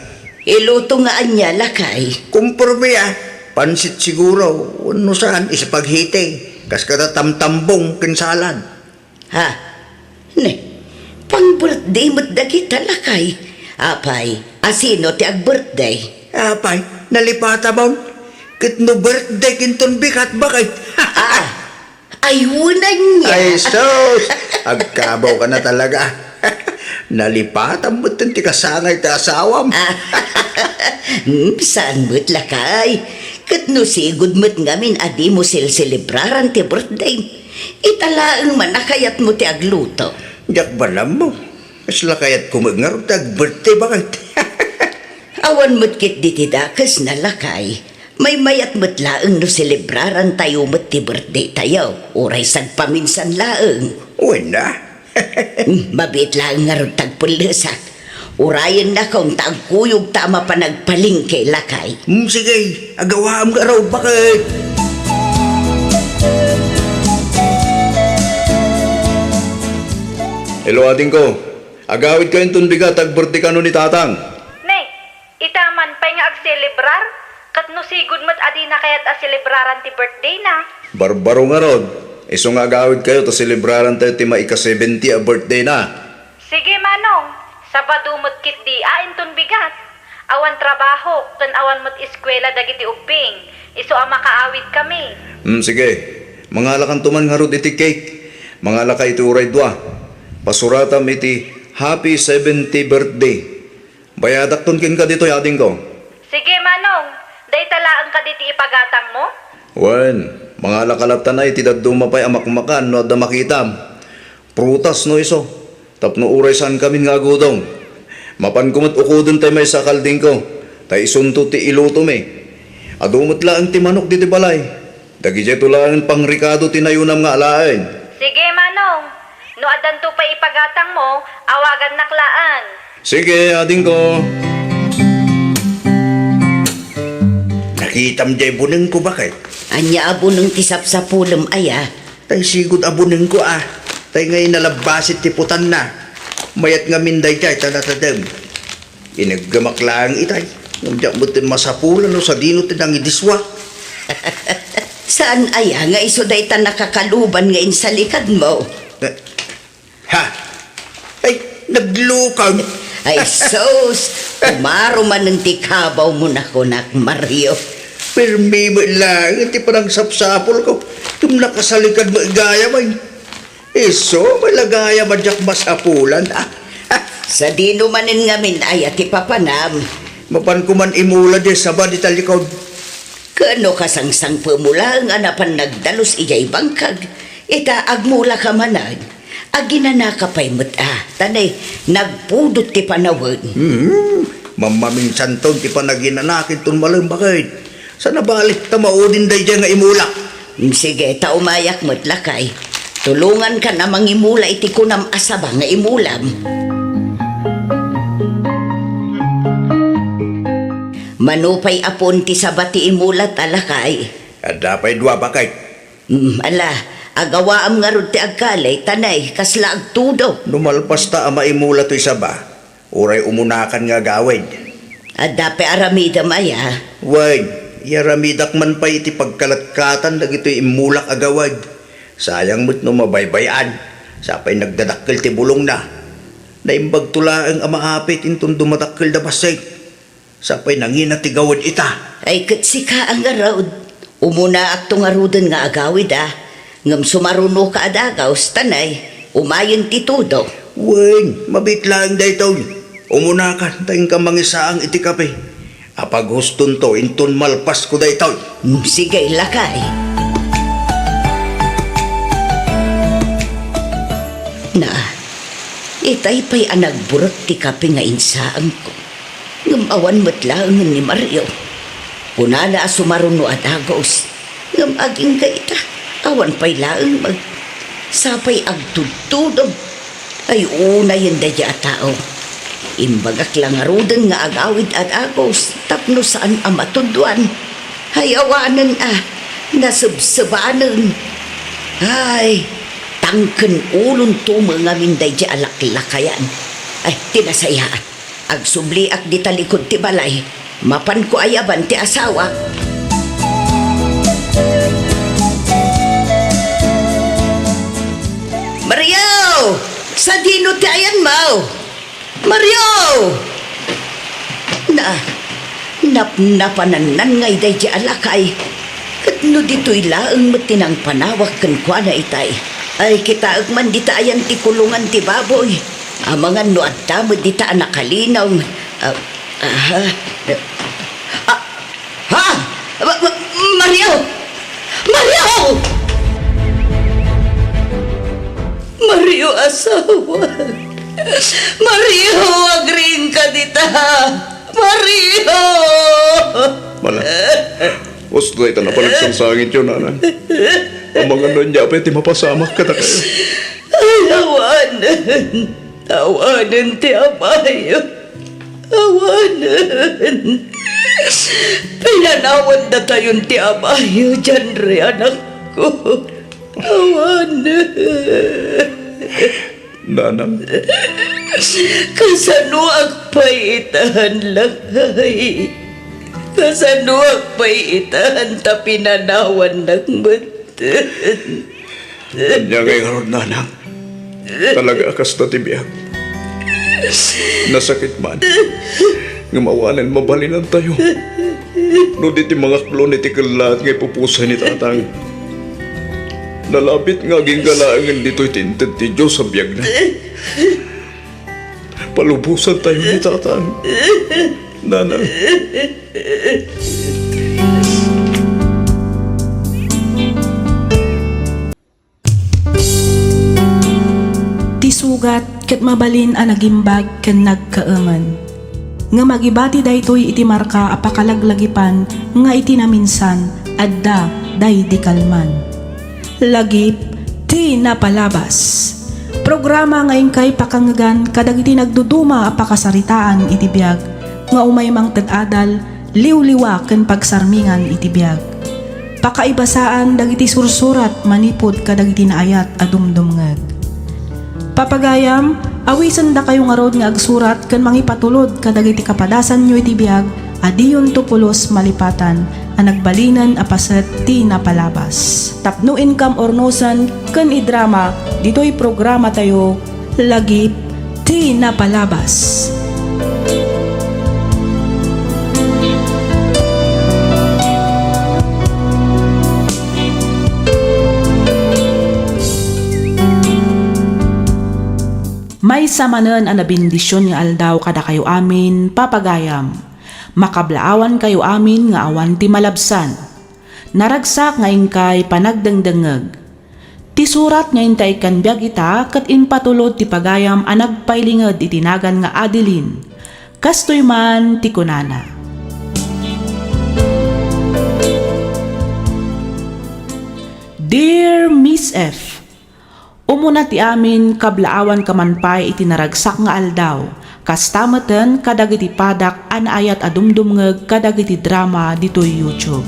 Iluto nga ania, lakay? Komporme a. Pansit siguro, wenno saan, spaghetti. Kas kada tamtambong ken salad. Ha? Ne, pang-birthday met dagita, lakay. Apay, a sino ti ag-birthday? Apay, nalipatam. Ket no birthday kinton bigat, bakit? Ah, ay, wen ania. Ay, sus! Agkabawka na talaga. Nalipatam met ti kasangay ti asawam. Ah, hmm, saan met, lakay? Ket no sigud met ngamin a dimo selselebraran ti birthday, ita laeng man a kayatmo ti agluto. Diak man ammo. Kasla kayatko met ngarud ti ag-birthday, bakit? Awan met ketdi ti dakesna, lakay. Maymayat met laeng no selebrarantayo met ti birthdaytayo, uray sagpaminsan laeng. Wen a. Hmm, mabiit laeng ngarud ti agpellesak. Urayennakon ta agkuyogta a mapan agpalengke, lakay. Hmm, sige, agawaam ngarud, bakit? Hello, adingko. Agawidkayo inton bigat, ag-birthday kano ni Tatang. Ne, ita man pay nga agselebrar? Ket no sigud met a dina kayat a selebraran ti birthdayna? Barbaro ngarud. Isu nga agawidkayo ta selebrarantayo ti maika-seventy a birthdayna. Sige, Manong. Sabado met ketdi a inton bigat. Awan trabaho, ken awan met eskuela dagiti ubbing. Isu a makaawidkami. Hmm, sige. Mangalakanto man ngarud iti cake. Mangalaka iti uray dua. Pasuratam iti Happy seventy Birthday. Bayadakton kenka ditoy, adingko. Sige, Manong. Dayta laeng kadi ti ipagatangmo? Wen, mangalaka latta iti dadduma pay a makmakan no adda makitam. Prutas no isu. Tapno uray saankamin nga agudong. Mapanko met ukoden tay maysa a kaldingko, ta isunto ti ilutomi. Adu met laeng ti manok ditoy balay. Dagidiayto laengen pangrekado ti nayonam nga alaen. Sige, Manong. No addanto pay ipagatangmo, awagannak laeng. Sige, adingko. Nakitam diay bunengko, bakit? Ania a buneng ti sapsapulem aya? Tay sigud a bunengko a. Tay ngay nalabbasit ti putanna. Mayat ngamin daydiay ta natadem. Ineggemak laeng itay. Ngem diak metten masapulan no sadino ti nangidisua. Saan aya nga isu dayta nakakaluban nga insalikadmo? Eh, ha? Ay, naglukag. Ay, sus! Umaro manen ti kabawmo, nakunak, Mario. Permi met laeng ti panagsapsapulko. Ngem nakasalikad met gayam ay. Isu, malagayam a diak masapulan, ah. Sadino manen ngamin aya ti papanam? Mapanko man imula diay saba dita likod. Ken no kasangsangpetmo laeng a napan nagdalus idiay bangkag, ita agmulaka manen. Aginanaka pay met a, ta ne, nagpudot ti panawen. Hmm, mammaminsanton ti panaginanakan ton malem, bakit? Sana bali ta maudin daydiay nga imulak. Mm, sige, ta umayak met, lakay. Tulongankan a mangimula iti kunam a saba nga imulam. Mano pay a puon ti saba ti imulat a, lakay? Adda pay dua, bakit? Mm, ala, agawaam ngarud ti agkali, ta ne, kasla agtudo. No malpas ta a maimula toy saba, uray umunakan nga agawid. Adda pay aramidem aya? Wen, iyaramidak man pay iti pagkalatkatan dagitoy immulak a gawid. Sayang met no mabaybay-an, sa pay nagdadakkel ti bulongna. Naimbagto laeng a maapit inton dumadakkelda bassit. Sapay nangina ti gawid ita. Ay, ket sika a ngarud, umunaakto ngaruden nga agawid a, ngem sumarunoka a dagaws, ta nay, umayen ti tudo. Wen, mabiit laeng daytoy. Umunakan, ta inka mangisaang iti kape. Apaghustonto inton malpasko daytoy. Mm, sige, lakay. Na, itay pay a nagburek ti kape nga insaangko. Ngem awan met laengen ni Mario. Kunana a sumaruno a dagaws. Ngem agingga ita, awan pay laeng met. Sapay agtudtudog. Ay, unayen daydi a tao. Imbagak la ngaruden nga agawid a dagaws tapno saan a matudwan. Ay, awanen a, nasebsebanen. Ay, tangken ulonto met ngamin daydi a laklakayan. Ay, ti nasayaat. Agsubliak dita likud ti balay. Mapanko ayaban ti asawak. Mario! Sadino ti ayanmo? Mario! Na, napnapanannan ngay daydi a lakay. Ket no ditoy laeng met ti nangpanawak kenkuana itay. Ay, kitaek man dita ayan ti kulongan ti baboy. Amangan no adda met dita a nakalinaw. Ah, ah, ah, ha? Ma-, ma-, Mario! Mario! Mario, asawa! Mario, agriingka dita! Mario! Mana, usto dayta napalagsangsangityo, nanang. Amangan no ania pay ti mapasamak kadakayo. Ay, awanen. Awanen ti amayo. Awanen. Pinanawan datayon ti amayo, Janre, anakko. Awanen. Nanang. Kasanoak pay itan, lakay? Kasanoak pay itan ta pinanawannak met? Ania ngay ngarud, nanang? Talaga a kasta ti biag. Nasakit man. Ngem awanen mabalinantayo. No di ti mangaklon iti kellaat nga ipupusay ni tatang. Nalabit nga agingga laengen ditoy ti inted ti Dios a biagna. Palubosantayo ni tatang. Nanang. Ti sugat ket mabalin a nagimbag ken nagkaemen. Ngem agibati daytoy iti marka a pakalaglagipan nga iti naminsan, adda daydi kalman. Lagip ti napalabas. Programa nga inkay pakangngegan kadagiti nagduduma a pakasaritaan iti biag nga umay mangted adal liwliwa ken pagsarmingan iti biag. Pakaibasaan dagiti sursurat manipud kadagiti naayat a dumdumngeg. Papagayam, awisendakayo ngarud nga agsurat ken mangipatulod kadagiti kapadasanyo iti biag a diyonto pulos malipatan a nagbalinen a paset ti napalabas. Tapno inkam urnosen ken idrama ditoy programatayo, Lagip ti napalabas. Maysa manen a nabendision nga aldaw kadakayo amin, papagayam. Makablaawankayo amin nga awan ti malabsan. Naragsak nga inkay panagdengdengngeg. Ti surat nga intaykon biag ita ket impatulod ti pagayam a nagpailinged iti nagan nga Adeline. Kastoy man ti kunana, Dear Miss F, umuna ti amin, kablaawanka man pay iti naragsak nga aldaw. Kasta meten kadagiti padak a naayat a dumdumngeg kadagiti drama ditoy YouTube.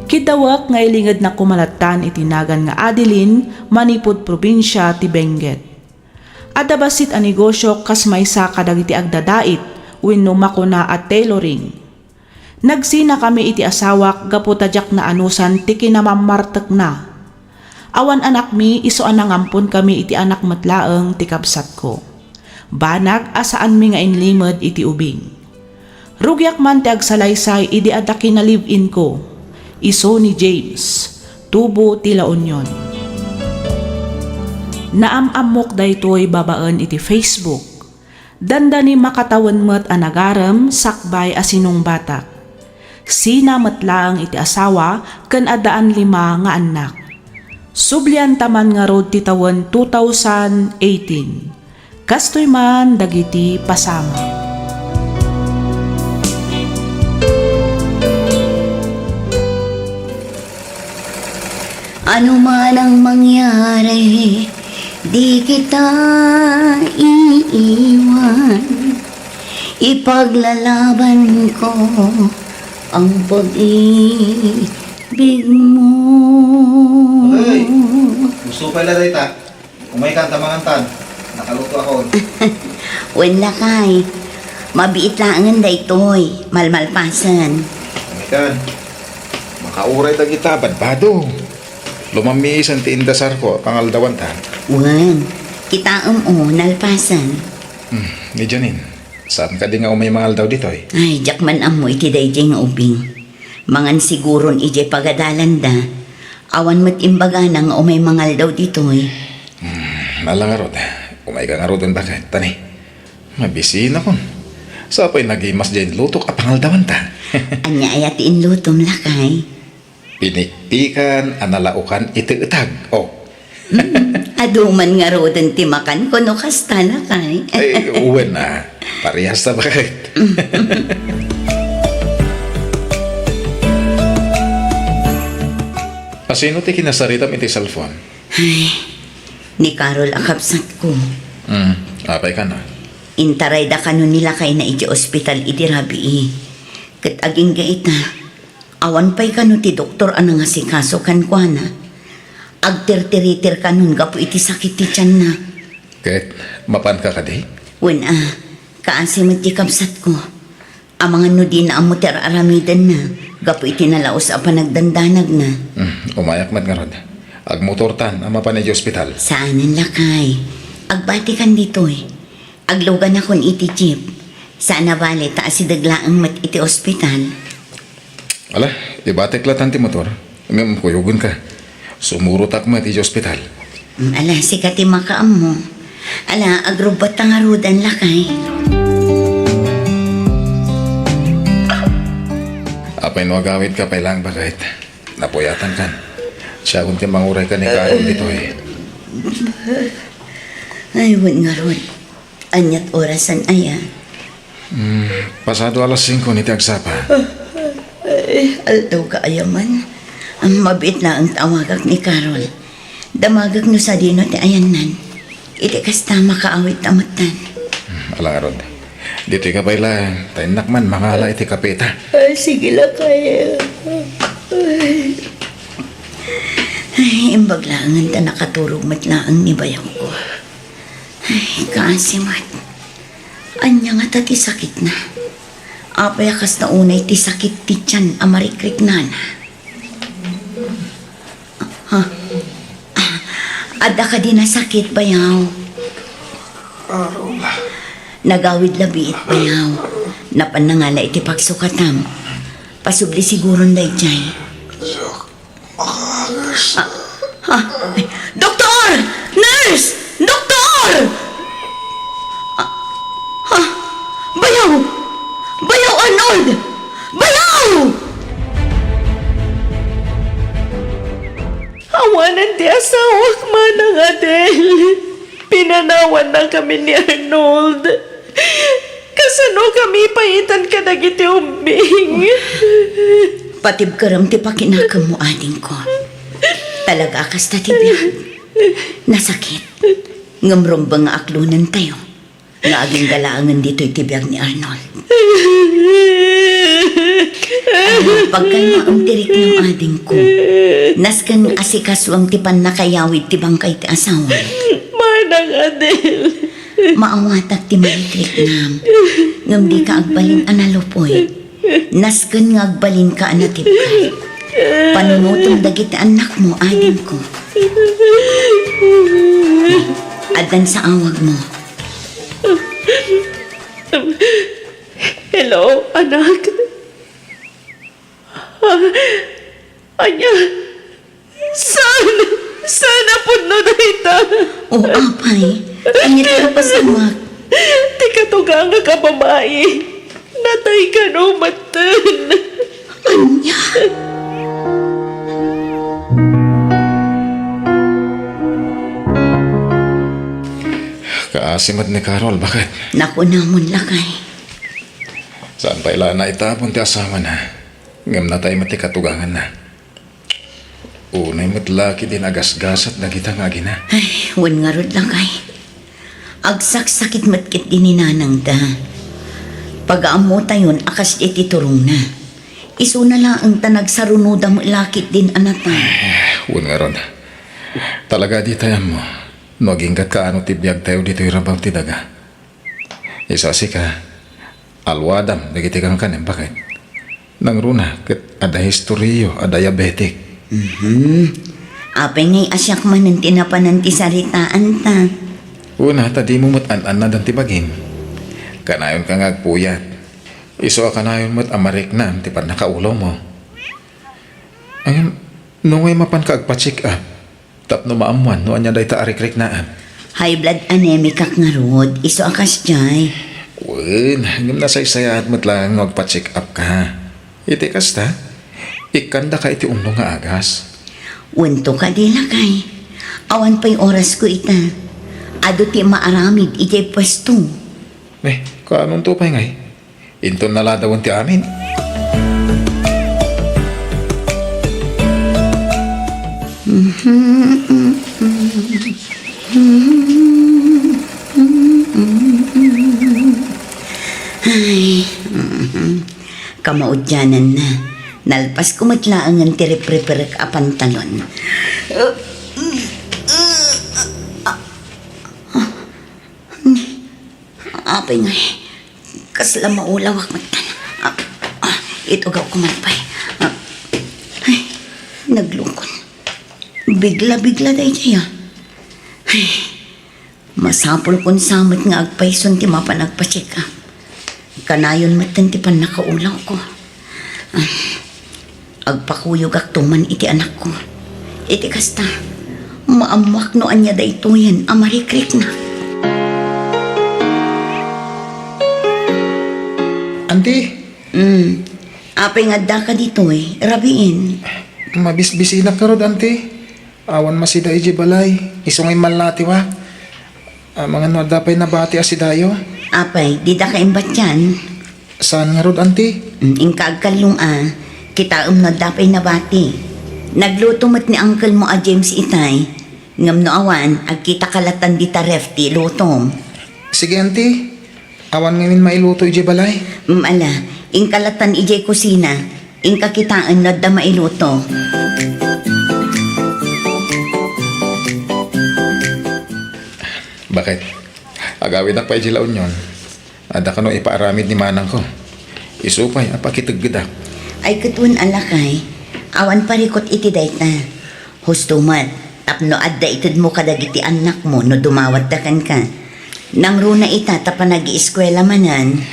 Kiddawek nga ilingednak koma lattan iti nagan nga Adeline manipud probinsia ti Benguet. Adda bassit a negosiok kas maysa kadagiti agdadait wenno makuna a tailoring. Nagsinakami iti asawak gapu ta diak naanusan ti kinamammartekna. Awan anakmi, isu a nangamponkami iti anak met laeng ti kabsatko. Banag a saanmi nga inlimed iti ubing. Rugiak man ti agsalaysay idi adda kinalive-inko, isu ni James, tubo ti La Union. Naam-ammok daytoy babaen iti Facebook. Dandani makatawen met a nagarem sakbay a sinungbatak. Sina met laeng iti asawa ken addaan lima nga annak. Sublianta man ngarud ti tawen two thousand eighteen. Kastoy man dagiti pasamak. Ano man ang mangyari, di kita iiwan. Ipaglalaban ko ang pag-ibig mo. Ay, gusto pala dayta. Umay kan ta mangantan. Nakaluto ako. Wen, lakay. Mabiit laengen daytoy. Malmalpasen. Umay kan. Makauray dagita, badbado. Lumammiisan ti indasarko, pangaldawanta. Wen, kitaem o, nalpasen. Hmm, ni Janine, saan kadi nga umay mangaldaw ditoy? Ay, diak man ammo iti daydiay nga ubing. Mangan siguron idiay pagadalanda. Awan met imbagana nga umay mangaldaw ditoy. Hmm, ala ngarud. Umayka ngaruden baket, tani. Mabisinakon. Sapay nagimas diay inlutok a pangaldawanta. Ania aya ti inlutom, lakay? Pinikpikan a nalaokan iti etag. Oh. Hmm, adu man ngaruden ti makanko no kasta, lakay. Ay, wen a. Parehas ta baket. Asino ti kinasaritam iti cellphone? Ay, ni Carol a kabsatko. Hmm, apay kano? Intarayda kano ni lakayna iti ospital idi rabii. Ket agingga ita, awan pay kano ti doktor a nangasikaso kenkuana. Agtirtiritir kanon gapu iti sakit ti tianna. Ket mapanka kadi? Wen a, kaasi met ti kabsatko. Amangan no dina ammo ti ar-aramidenna gapu iti nalaus a panagdandanagna. Hmm, umayak met ngarud. Agmotortan a mapan iti ospital. Saanen, lakay. Agbatikan ditoy. Agluganakon iti jeep. Saan a bale ta asideg laeng met iti ospital. Ala, ibatek latan ti motor. Ngem kuyogenka. Sumurotak met iti ospital. Mm, ala, sika ti makaammo. Ala, agrubbatta ngaruden, lakay. Apay no agawidka pay laeng baket? Napuyatankan. Siakon ti manguray ken ni Carol ditoy. Ay, wen ngarud. Ania't orasen aya? Hmm, pasado alas singko iti agsapa. Ay, aldaw ka aya man. Ang mabiit laeng tawagak ni Carol. Damagak no sadino ti ayannan. Iti kasta, makaawidta metten. Hmm, ala ngarud. Ditoyka pay laeng, ta innak man mangala iti kapeta. Ay, sige, lakay. Ay. Ay, imbag laengen ta nakaturog met laeng ni bayawko. Ay, kaasi met. Ania ngata ti sakitna? Apay a kasta unay ti sakit ti tian a marikriknana? Ha? Adda kadi nasakit, bayaw? Aruga. Nagawid labiit, bayaw. Napan nangala iti pagsukatam. Pasubli siguron daydiay. Sak-, makagas. Ah, ah, doktor! Nurse! Doktor! Ah, ah, bayaw! Bayaw, Arnold! Bayaw! Awanen ti asawak, Manang Adel. Pinanawannakami ni Arnold. Kasano kami paitan kadagiti ubbing? Patibkerem ti pakinakemmo, adingko. Talaga a kasta ti biag. Nasakit. Ngem rumbeng nga aklonentayo nga agingga laengen ditoy ti biag ni Arnold. Ay, pagkalmaem ti riknam, adingko. Nasken asikasuem ti pannakayawid ti bangkay ti asawam. Manang Adel. Maawatak ti marikriknam, ngem dika agbalin a nalupoy. Nasken nga agbalinka a natibker. Panunotem dagiti annakmo, adingko. Addan sa awagmo. Hello, anak. Ah, ania? Saan? Saan a pudno dayta? O, apay, ania ti napasamak? Ti katugangak a babai, natay kano metten. Ania? Kaasi met ni Carol, baket? Nakunamon, lakay. Saan pay la naitapon ti asawana, ngem natay met ti katuganganna. Unay met la ketdin agasgasat dagita nga agina. Ay, wen ngarud, lakay. Agsaksakit met ketdi ni nanangda. Pagaammotayon a kasdiay ti turongna. Isuna laeng ta nagsarunoda met la ketdin a natay. Ay, wen ngarud. Talaga a ditay ammo no agingga't kaano ti biagtayo ditoy rabaw ti daga. Isu a sika, aluadam dagiti kankanem, baket? Nangruna ket adda historiayo a diabetic. Mhm. Apay ngay a siak manen ti napanan ti saritaanta? Una, ta dimo met an-annadan ti bagim. Kanayonka nga agpuyat. Isu a kanayon met a mariknaan ti pannakaulomo. Ngem, no ngay mapanka agpa-check up, tapno maammuan no ania dayta a rikriknaan. High blood anemicak ngarud, isu a kasdiay. Wen, ngem nasaysayaat met laeng no agpa-check up ka. Iti kasta, ikkandaka iti unno nga agas. Wen to kadi, lakay. Awan pay orasko ita. Adu ti maaramid idiay puesto. Eh, kaanonto pay ngay? Inton naladawen ti amin. Ay, kamaudiananna. Nalpasko met laengen ti ripriperek a pantalon. Apay ngay, kasla maulawak met. Ah, ah, itugawko man pay. Ah, ay, naglukon. Bigla-bigla daydiay, ah. Ay, masapulkon sa met nga agpayson ti mapan agpa-check up. Kanayon metten ti pannakaulawko. Ah, agpakuyogakto man iti anakko. Iti kasta, maammoak no ania daytoyen a marikrikna. Anti? Hmm. Apay nga addaka ditoy, rabiin? Mabisbisinak ngarud, anti. Awan masida idiay balay, isu nga immallatiwak. Amangan no adda pay nabati a sidayo. Apay, didaka imbatian? Saan ngarud, anti? Mm, inka agkallung a, kitaem no adda pay nabati. Nagluto met ni uncle mo a James itay, ngem no awan, agkitaka latan dita ref ti ilutom. Sige, anti. Awan ngamin mailuto idiay balay? Mm, ala, inka latan idiay kusina. Inka kitaen no adda mailuto. Baket? Agawidak pay idiay La Union. Adda kano ipaaramid ni manangko. Isu pay a pakiteggedak. Ay, ket wen a, lakay, awan parikut iti dayta. Husto met, tapno adda itedmo kadagiti annakmo no dumawatta kenka. Nangruna ita ta panagieskuela manen.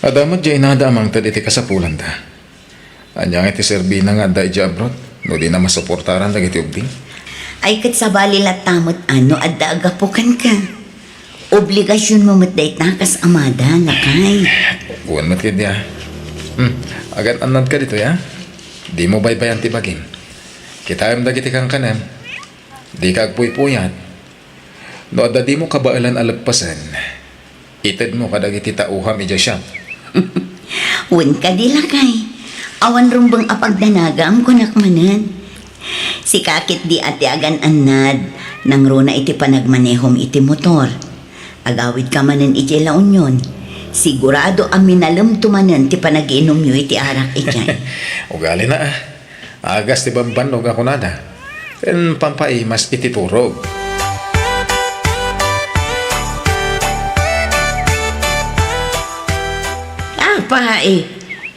Adda met diay inada a mangted iti kasapulanda. Ania ngay ti serbina nga adda idiay abroad no dina masuportaran dagiti ubing? Ay, ket sabali latta met a no adda aggapu kenka. Obligasionmo met dayta kas amada, lakay. Wen met ketdi a. Hmm, agan-annadka ditoy a. Dimo baybay-an ti bagim. Kitaem dagiti kankanem. Dika agpuypuyat. No adda dimo kabaelan a leppasen, itedmo kadagiti tauham idiay shop. Wen kadi, lakay. Awan rumbeng a pagdanagam, kunak manen. Sika ketdi a ti agan-annad, nangruna iti panagmanehom iti motor. Agawidka manen idiay La Union. Sigurado a minalemto manen ti panagiinumyo iti arak idiay. Ugalina a. Agas ti bambannog a kunada, ken pampaimas iti turog. Apay,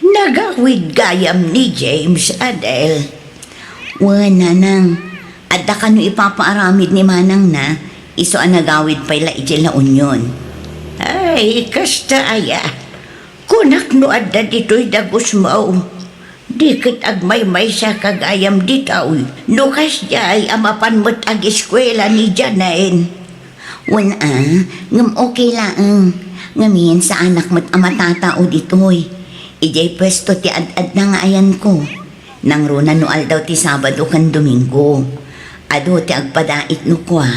nagawid gayam ni James, Adel? Wen, nanang, adda kano ipapaaramid ni manangna, isu a nagawid pay la idiay La Union. Ay, kasta aya. Kunak no adda ditoy dagusmo, di ket agmaymaysa ka gayam ditoy, no kasdiay a mapan met ageskuela ni Janine. Wen a, ngem okay laeng. Ngamin, saanak met a matatao ditoy. Idiay puesto ti ad-adda nga ayanko. Nangruna no aldaw ti Sabado ken Domingo. Adu ti agpadait no kua.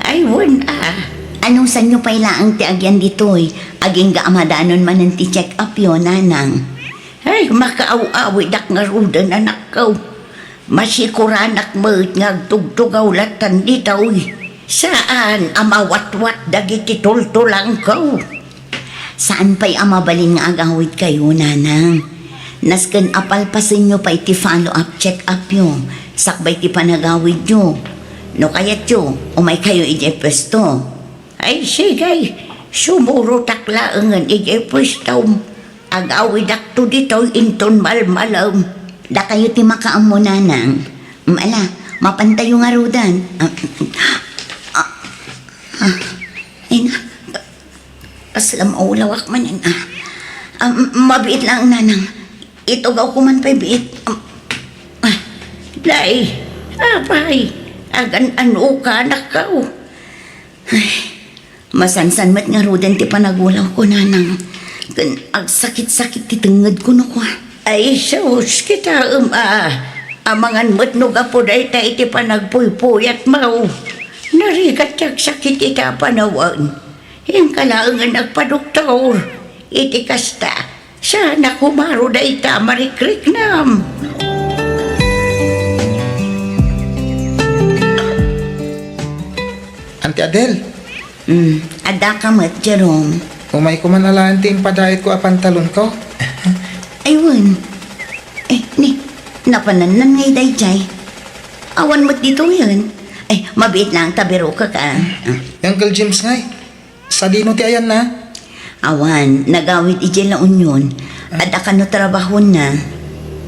Ay, wen a. Anusanyo pay laeng ti agyan ditoy, agingga a madanon manen ti check-upyo, nanang. Ay, makaaw-awidak ngaruden, anakko. Masikuranak met nga agtugtugaw lattan ditoy. Saan a mawatwat dagiti tultulangko. Saan pay a mabalin nga agawidkayo, nanang. Nasken a palpasenyo pay ti follow-up check-upyo, sakbay ti panagawidyo. No kayatyo, umaykayo idiay puesto. Ay, sige, sumurotak laengen idiay puestom. Agawidakto ditoy inton malmalem. Dakayo ti makaammo, nanang. Ala, mapantayo ngaruden. Ah, ah, ah. Ay na, kasla maulawak manen, ah. Ah, m-, mabiit lang, nanang. Itugawko man pay biit. Ah, ah. Day, apay, agan-ano ka, anakko? Ay, masansan met ngaruden ti panagulawko, nanang. Ken agsakit-sakit ti tengngedko no kua. Ay, sus, kitaem a. Amangan met no gapu dayta iti panagpuypuyatmo. Narigat ti agsakit ita a panawen. Inka laengen agpadoktor. Iti kasta, saanak umaro dayta a marikriknam. Auntie Adel. Mm, addaka met, Jerome. Umayko man alaen ti impadaitko a pantalonko. Ay, wen. Eh, ni, napanannan ngay dayjay. Awan met ditoyen. Ay, mabiit lang ta birokak, ah. Uncle James ngay. Sadino ti ayanna? Awan, nagawid idiay La Union. Adda kano trabahonna.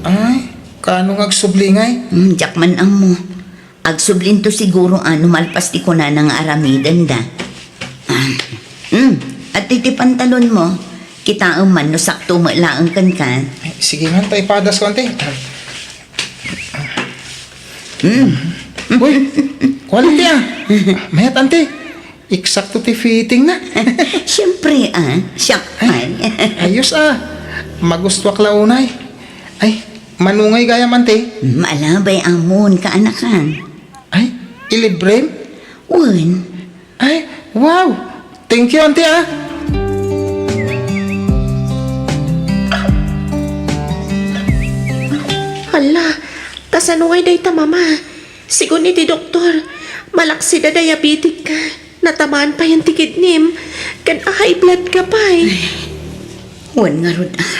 Ay, kaano nga agsubli ngay? Hmm, diak man ammo. Agsublinto siguro a no malpas ti kunana nga aramidenda. Ah, hmm, adtoy ti pantalonmo. Kitaem man no sakto met laeng kenka. Ay, sige man, ta ipadasko, ante. Hmm. Uy, quality, ah. Mayat, ante. Eksakto ti fitting na. Siyempre, ah, siak man. Ay, ayos, ah. Magustuak la unay. Ay, mano ngay gayam, ante? Malabay amon, kaanakan. Ay, ilibrem? Wen. Ay, wow! Thank you, ante, ah. Hala, kasano ngay dayta, mama? Sigun iti doktor, malaksid a diabetic ka. Natamaan payen ti kidnim, ken a high blood ka pay. Ay, wen ngarud, ah.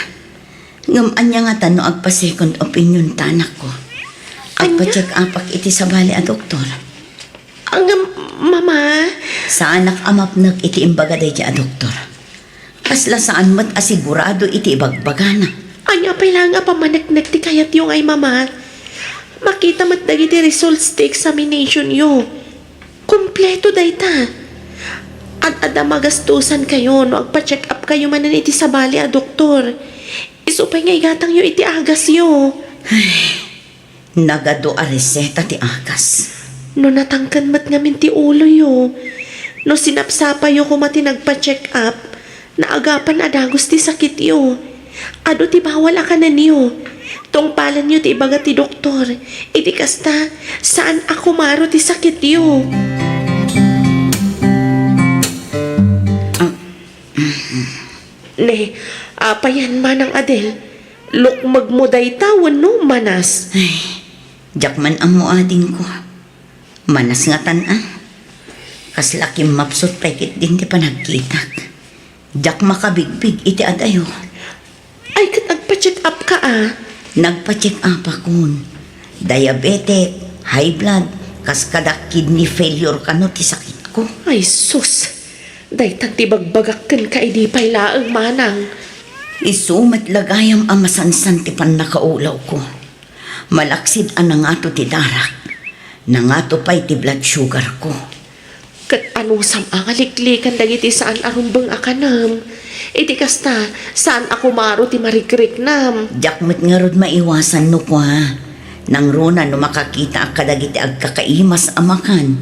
Ngem ania ngata no agpa-second opinion ta, anakko? Ania? Agpa-check upak iti sabali a doktor. Ngem, mama. Saanak a mapnek iti imbaga daydi a doktor. Kasla saan met a sigurado iti ibagbagana. Ania pay laeng a pammaneknek ti kayatyo ngay, mama? Makita met dagiti results ti examination yo. Kompleto dayta. Ad-adda magastusan kayo no agpa-check up kayo manen iti sabali a doktor. Isu pay nga igatangyo iti agasyo. Ay, nagadu a reseta ti agas. No natangken met ngamin ti uloyo, no sinapsapayo koma ti nagpa-check up, naagapan a dagus ti sakityo. Adu ti bawal a kanenyo. Tungpalenyo ti ibaga ti doktor. Iti kasta, saan a kumaro ti sakityo. Ah. Ne, apayan, Manang Adel, lukmegmo dayta wenno manas? Ay, diak man ammo, adingko. Manas ngatan, a. Kasla kimmapsut pay ketdin ti panagkitak. Diak makabigbig iti adayo. Ay, ket agpa-check up ka, a? Nagpa-check upakon. Diabetic, high blood, kaskada kidney failure kano ti sakitko. Ay, sus! Daytan ti bagbagak kenka idi pay laeng, manang. Isu met la gayam a masansan ti pannakaulawko. Malaksid a nangato ti darak, nangato pay ti blood sugar ko. Ket Anusam a nga liklikan dagiti saan a rumbeng a kanem. Iti kasta, saan a kumaro ti marikriknam. Diak met ngarud maiwasan no kua. Nangruna no makakitaak kadagiti agkakaimas a makan.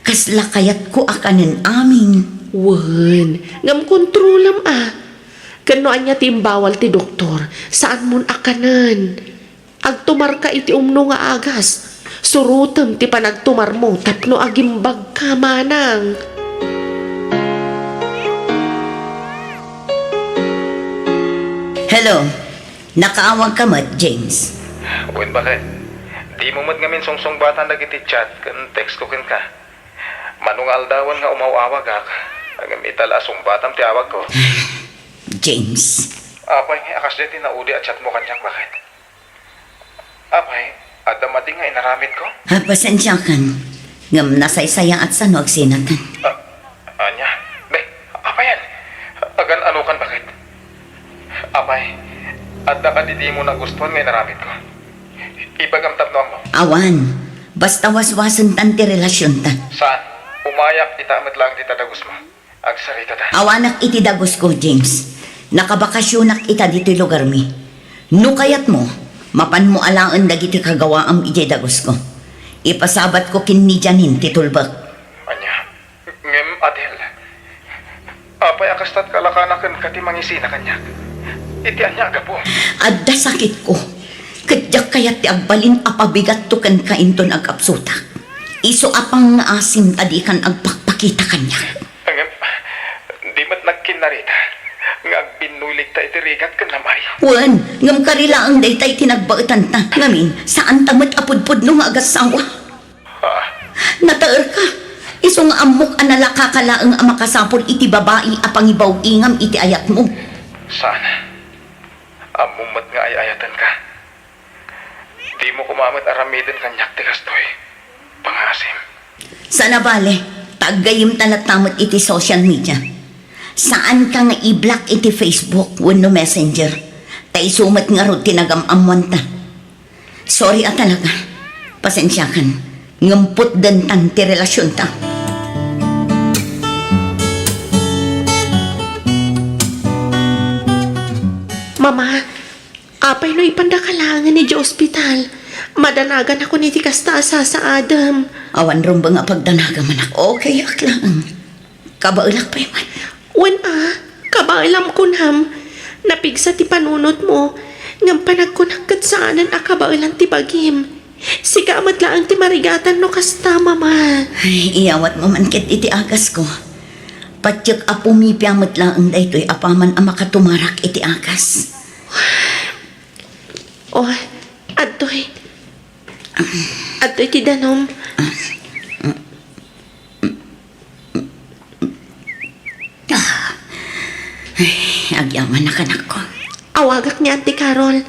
Kasla kayatko a kanen amin. Wen, ngem kontrolam a. Ken no ania ti imbawal ti doktor, saanmon a kanen. Agtumarka iti umno nga agas. Surotem ti panagtumarmo tapno agimbagka, manang. Hello. Nakaawagka met, James? Wen, baket. Dimo met ngamin sungsungbatan dagiti chat ken text ko kenka. Mano nga aldawen nga umaw-awagak, ngem ita la a sungbatam ti awagko. James. Apay nga a kasdiay ti naudi a chatmo kaniak, baket? Apay, adda madi nga inaramidko? Ah, pasensiakan. Ngem nasaysayaatsa no agsinatan. Ah, ania? Be, apayan? Agan-anokan, baket? Apay, adda kadi dimo nagustuan nga inaramidko? Ibagam tapno ammom. Awan. Basta waswasentan ti relasionta. Saan? Umayak ita met laeng dita dagusmo. Agsaritata. Awanak iti dagusko, James. Nakabakasionak ita ditoy lugarmi. No kayatmo, mapanmo alaen dagiti kagawaam idiay dagusko. Ipasabatko ken ni Janine ti tulbek. Ania? Ngem, Adel, apay a kasta't kalakana kenka ti mangisina kaniak? Iti ania a gapu? Adda sakitko, ket diak kayat ti agbalin a pabigatto kenka inton agkapsutak. Isu a pangngaasim ta dikan agpakpakita kaniak. Ngem, di met nagkinnarita nga agbinnuy likta iti rigat ken namay. Wen, ngem kari laeng dayta ti nagbaetanta. Ngamin, saanta met a pudpudno nga agassawa. Ah. Nataerka. Isu nga ammok a nalakaka laeng a makasapul iti babai a pangibaw-ingam iti ayatmo. Saan? Ammom met nga ay-ayatenka. Dimo koma met aramiden kaniak ti kastoy. Pangngaasim. Saan a bale, ta aggayemta latta met iti social media. Saanka nga i-block iti Facebook wenno Messenger. Ta isu met ngarud ti nagam-ammoanta. Sorry a talaga. Pasensiakan. Ngem putdentan ti relasionta. Mama, apay no ipandaka laengen idiay ospital? Madanaganakon iti kasta a sasaadem. Awan rumbeng a pagdanagam, anak. Okay ak laeng. Kabaelak pay man. Wen a, kabaelam kunam. Napigsa ti panunotmo, ngem panagkunak ket saanen a kabaelan ti bagim. Sika met laeng ti marigatan no kasta, Mama. Ay, iyawatmo man ket iti agasko. Patiek a pumipia met laeng daytoy apaman a makatumarak iti agas. Oh, adtoy. Adtoy ti danum. Ay, agyamanak, anakko. Awagak ni Auntie Carol.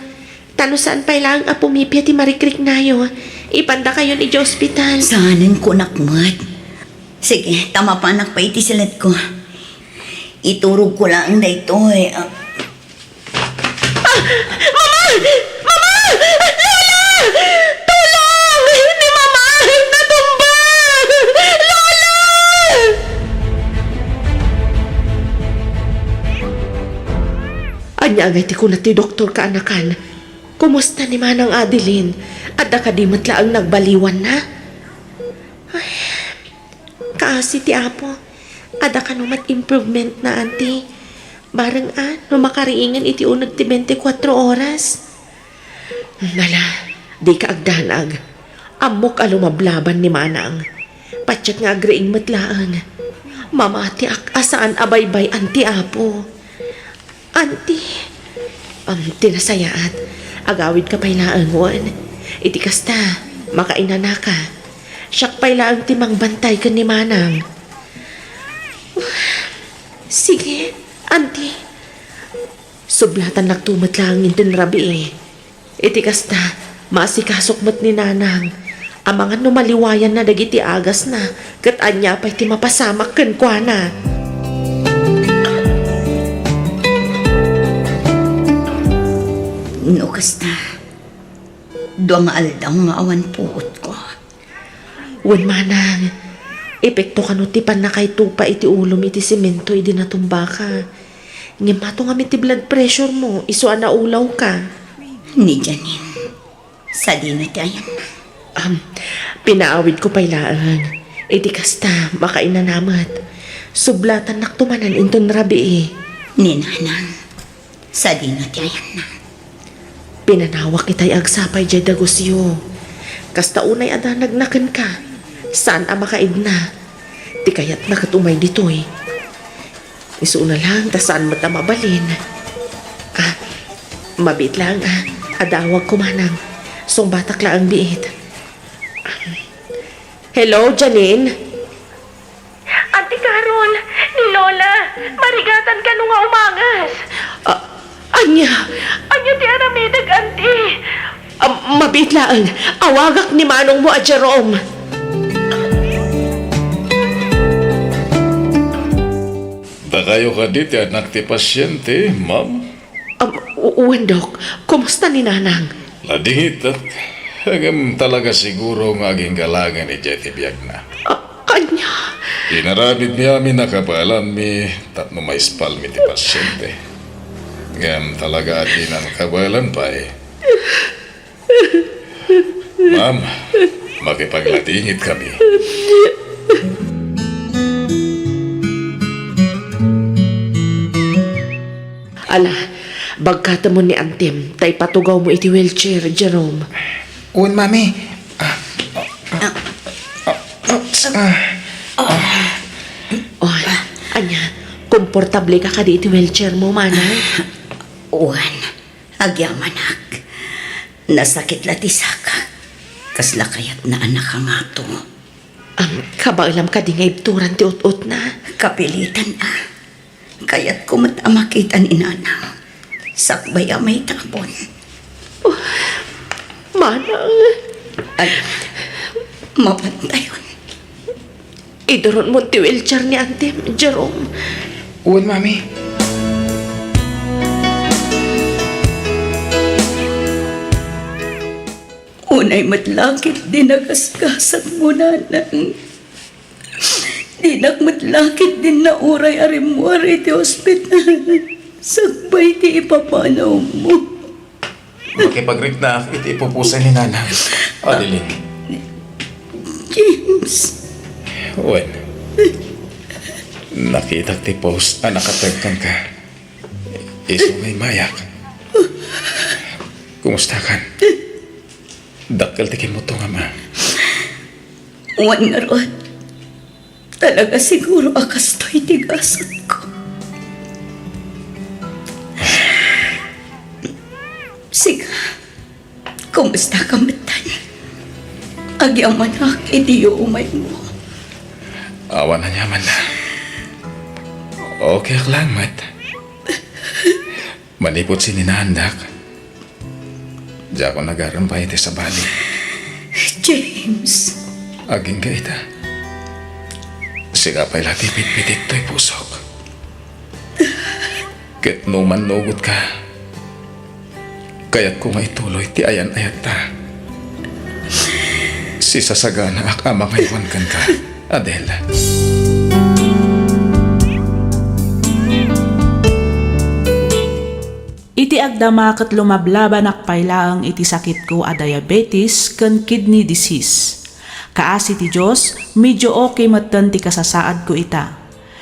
Ta no saan pay laeng a pumipia ti marikriknayo, ipandakayon idiay ospital. Saanen kunak met. Sige, ta mapanak pay iti siletko. Iturogko laeng daytoy. Ah, Mama! Mama! Lola! Tulong! Ni Mama! Natumba! Lola! Ania ngay ti kuna ti doktor, kaanakan? Kumusta ni Manang Adeline? Adda kadi met laeng nagbaliwanna? Ay, kaasi ti Apo. Adda kano met improvement na, Auntie. Bareng a, no makariingen iti uneg ti bente kuatro oras. Nala, dika agdanag. Ammok a lumablaban ni Manang. Patiek nga agriing met laeng. Mamatiak a saan a baybay-an ti Apo. Auntie, am, ti nasayaat, agawidka pay laeng wen. Iti kasta, makainanaka. Siak pay laeng ti mangbantay ken ni Manang. Sige, Auntie. Sublatan nakto met laeng inton rabii. Iti kasta, maasikasok met ni Nanang. Amangan no maliwayanna dagiti agasna, ket ania pay ti mapasamak kenkuana. No kasta, dua nga aldaw nga awan puotko. Wen, Manang, Epekto kano ti pannakaitupa iti ulom iti semento idi natumbaka. Ngem mato ngamin ti blood pressure mo, isu a naulawka. Ni Janine, sadino ti ayanna? Am, pinaawidko pay laeng. Iti kasta, makainanamet. Sublatannakto manen inton rabii. Ni Nanang, sadino ti ayanna? Pinanawak itay agsapay diay dagusyo. Kasta unay a danagna kenka, saan a makaidna. Ti kayatna ket umay ditoy. Isu na laeng ta saan met a mabalin. Ah, mabiit laeng, ah. Adawagko manang. Sungbatak laeng biit. Hello, Janine? Auntie Carol, ni Lola, marigatan kano nga umanges. Ah, ania? Ania ti aramidek, Auntie? Ah, mabiit laeng. Awagak ni manongmo a Jerome. Dakayo kadi ti anak ti pasiente, ma'am? Ah, u-, wen, Dok. Kumusta ni Nanang? Nadingitak. Ngem talaga siguro nga agingga laengen idiay ti biagna. Ah, ania? Inaramidmi amin a kabaelanmi tapno maispalmi ti pasiente. Ngem talaga a dinan kabaelan pay. Ma'am, makipagladingit kami. Ala, bagkatemon ni Antim, ta ipatugawmo iti wheelchair, Jerome. Wen, Mami. Ah, ah, ah, ah, ah. Oy, ania, komportable ka kadi iti wheelchair mo, manang? Wen, agyamanak. Nasakit la ti sakak. Kasla kayatna a nakangato. Am, kabaelam kadi nga ibturan ti ut-utna? Kapilitan a. Kayatko met a makita ni Nanang. Sakbay a maitapon. Oh, manang. Ay, mapantayon. Iduron mo ti wheelchair ni Antim, Jerome. Wen, Mami. Unay met la ket di nagasgasat mo, Nanang. Dinak met la ket din nauray a rimmuar iti ospital. Sakbay ti ipapanawmo. Makipagriknaak iti ipupusay ni Nanang. Adeline. James. Wen. Nakitak ti post a nakatag kenka. Isu nga immayak. Kumustakan? Dakkel ti kimmutongam, a. Wen ngarud, talaga siguro a kastoy ti gasatko. Sika, kumusta ka metten? Agyamanak iti yuumaymo. Awan aniaman. Okay ak laeng met. Manipud sininaandak, diakon agarem pay iti sabali. James. Agingga ita. Sika pay la ti pitpitit toy pusok. Ket no mannugot ka, kayatko nga ituloy ti ayan-ayatta. Sisasaganaak a mangaywan kenka, Adel. Iti agdama ket lumablabanak pay laeng iti sakitko a diabetes ken kidney disease. Kaasi ti Dios, medio okay metten ti kasasaadko ita.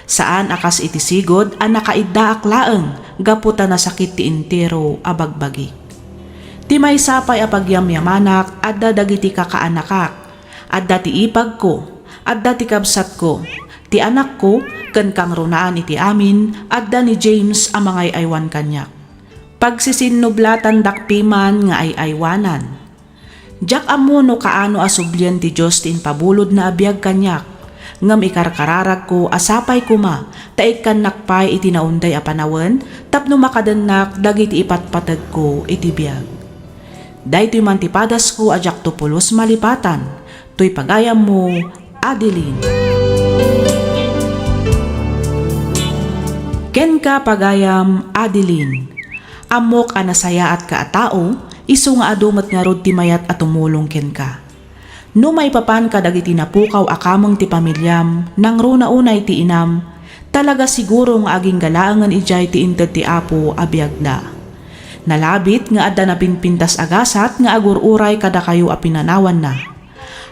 Saan a kas iti sigud a nakaiddaak laeng gapu ta nasakit ti entero a bagbagi. Ti maysa pay a pagyamyamanak adda dagiti kakaanakak, adda ti ipagko, adda ti kabsatko, ti anakko, ken kangrunaan iti amin, adda ni James a mangay-aywan kaniak. Pagsisinnublatan dakpiman nga ay-aywanan. Diak ammo no kaano a sublien ti Dios ti impabulodna a biag kaniak, ngem ikarkararagko a sapay koma ta ikkannak pay iti naunday a panawen tapno makadennak dagiti ipatpategko iti biag. Daytoy man ti padasko a diakto pulos malipatan, toy pagayammo, Adeline. Kenka, pagayam, Adeline. Ammok a nasayaatka a tao, isu nga adu met ngarud ti mayat a tumulong kenka. No maipapan kadagiti napukaw a kameng ti pamiliam, nangruna unay ti inam, talaga siguro nga agingga laengen idiay ti inted ti Apo a biagda. Nalabit nga adda napinpintas a gasat nga agur-uray kadakayo a pinanawanna.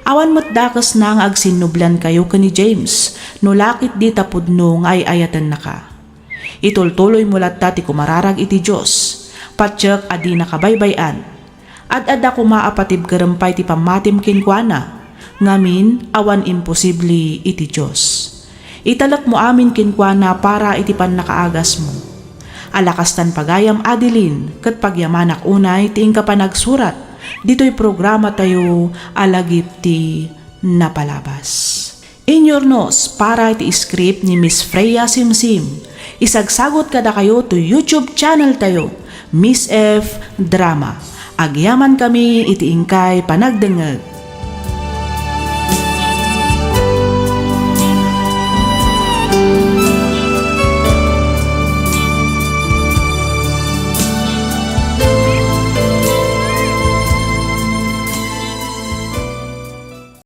Awan met dakesna nga agsinnublankayo ken ni James, no la ketdi ta pudno nga ay-ayatennaka. Itultuloymo latta ti kumararag iti Dios, patiek a dinaka baybay-an. Ad-adda koma a patibkerem pay ti pammatim kenkuana, ngamin, awan imposible iti Dios. Italekmo amin kenkuana para iti pannakaagasmo. Ala kastan pagayam, Adeline, ket pagyamanak unay ti inka panagsurat ditoy programatayo a Lagip ti Napalabas. Inyurnos para iti script ni Miss Freya Simsim. Isagsagot kadakayo to YouTube channel tayo, Miss F Drama. Agyamankami iti inkay panagdengngeg.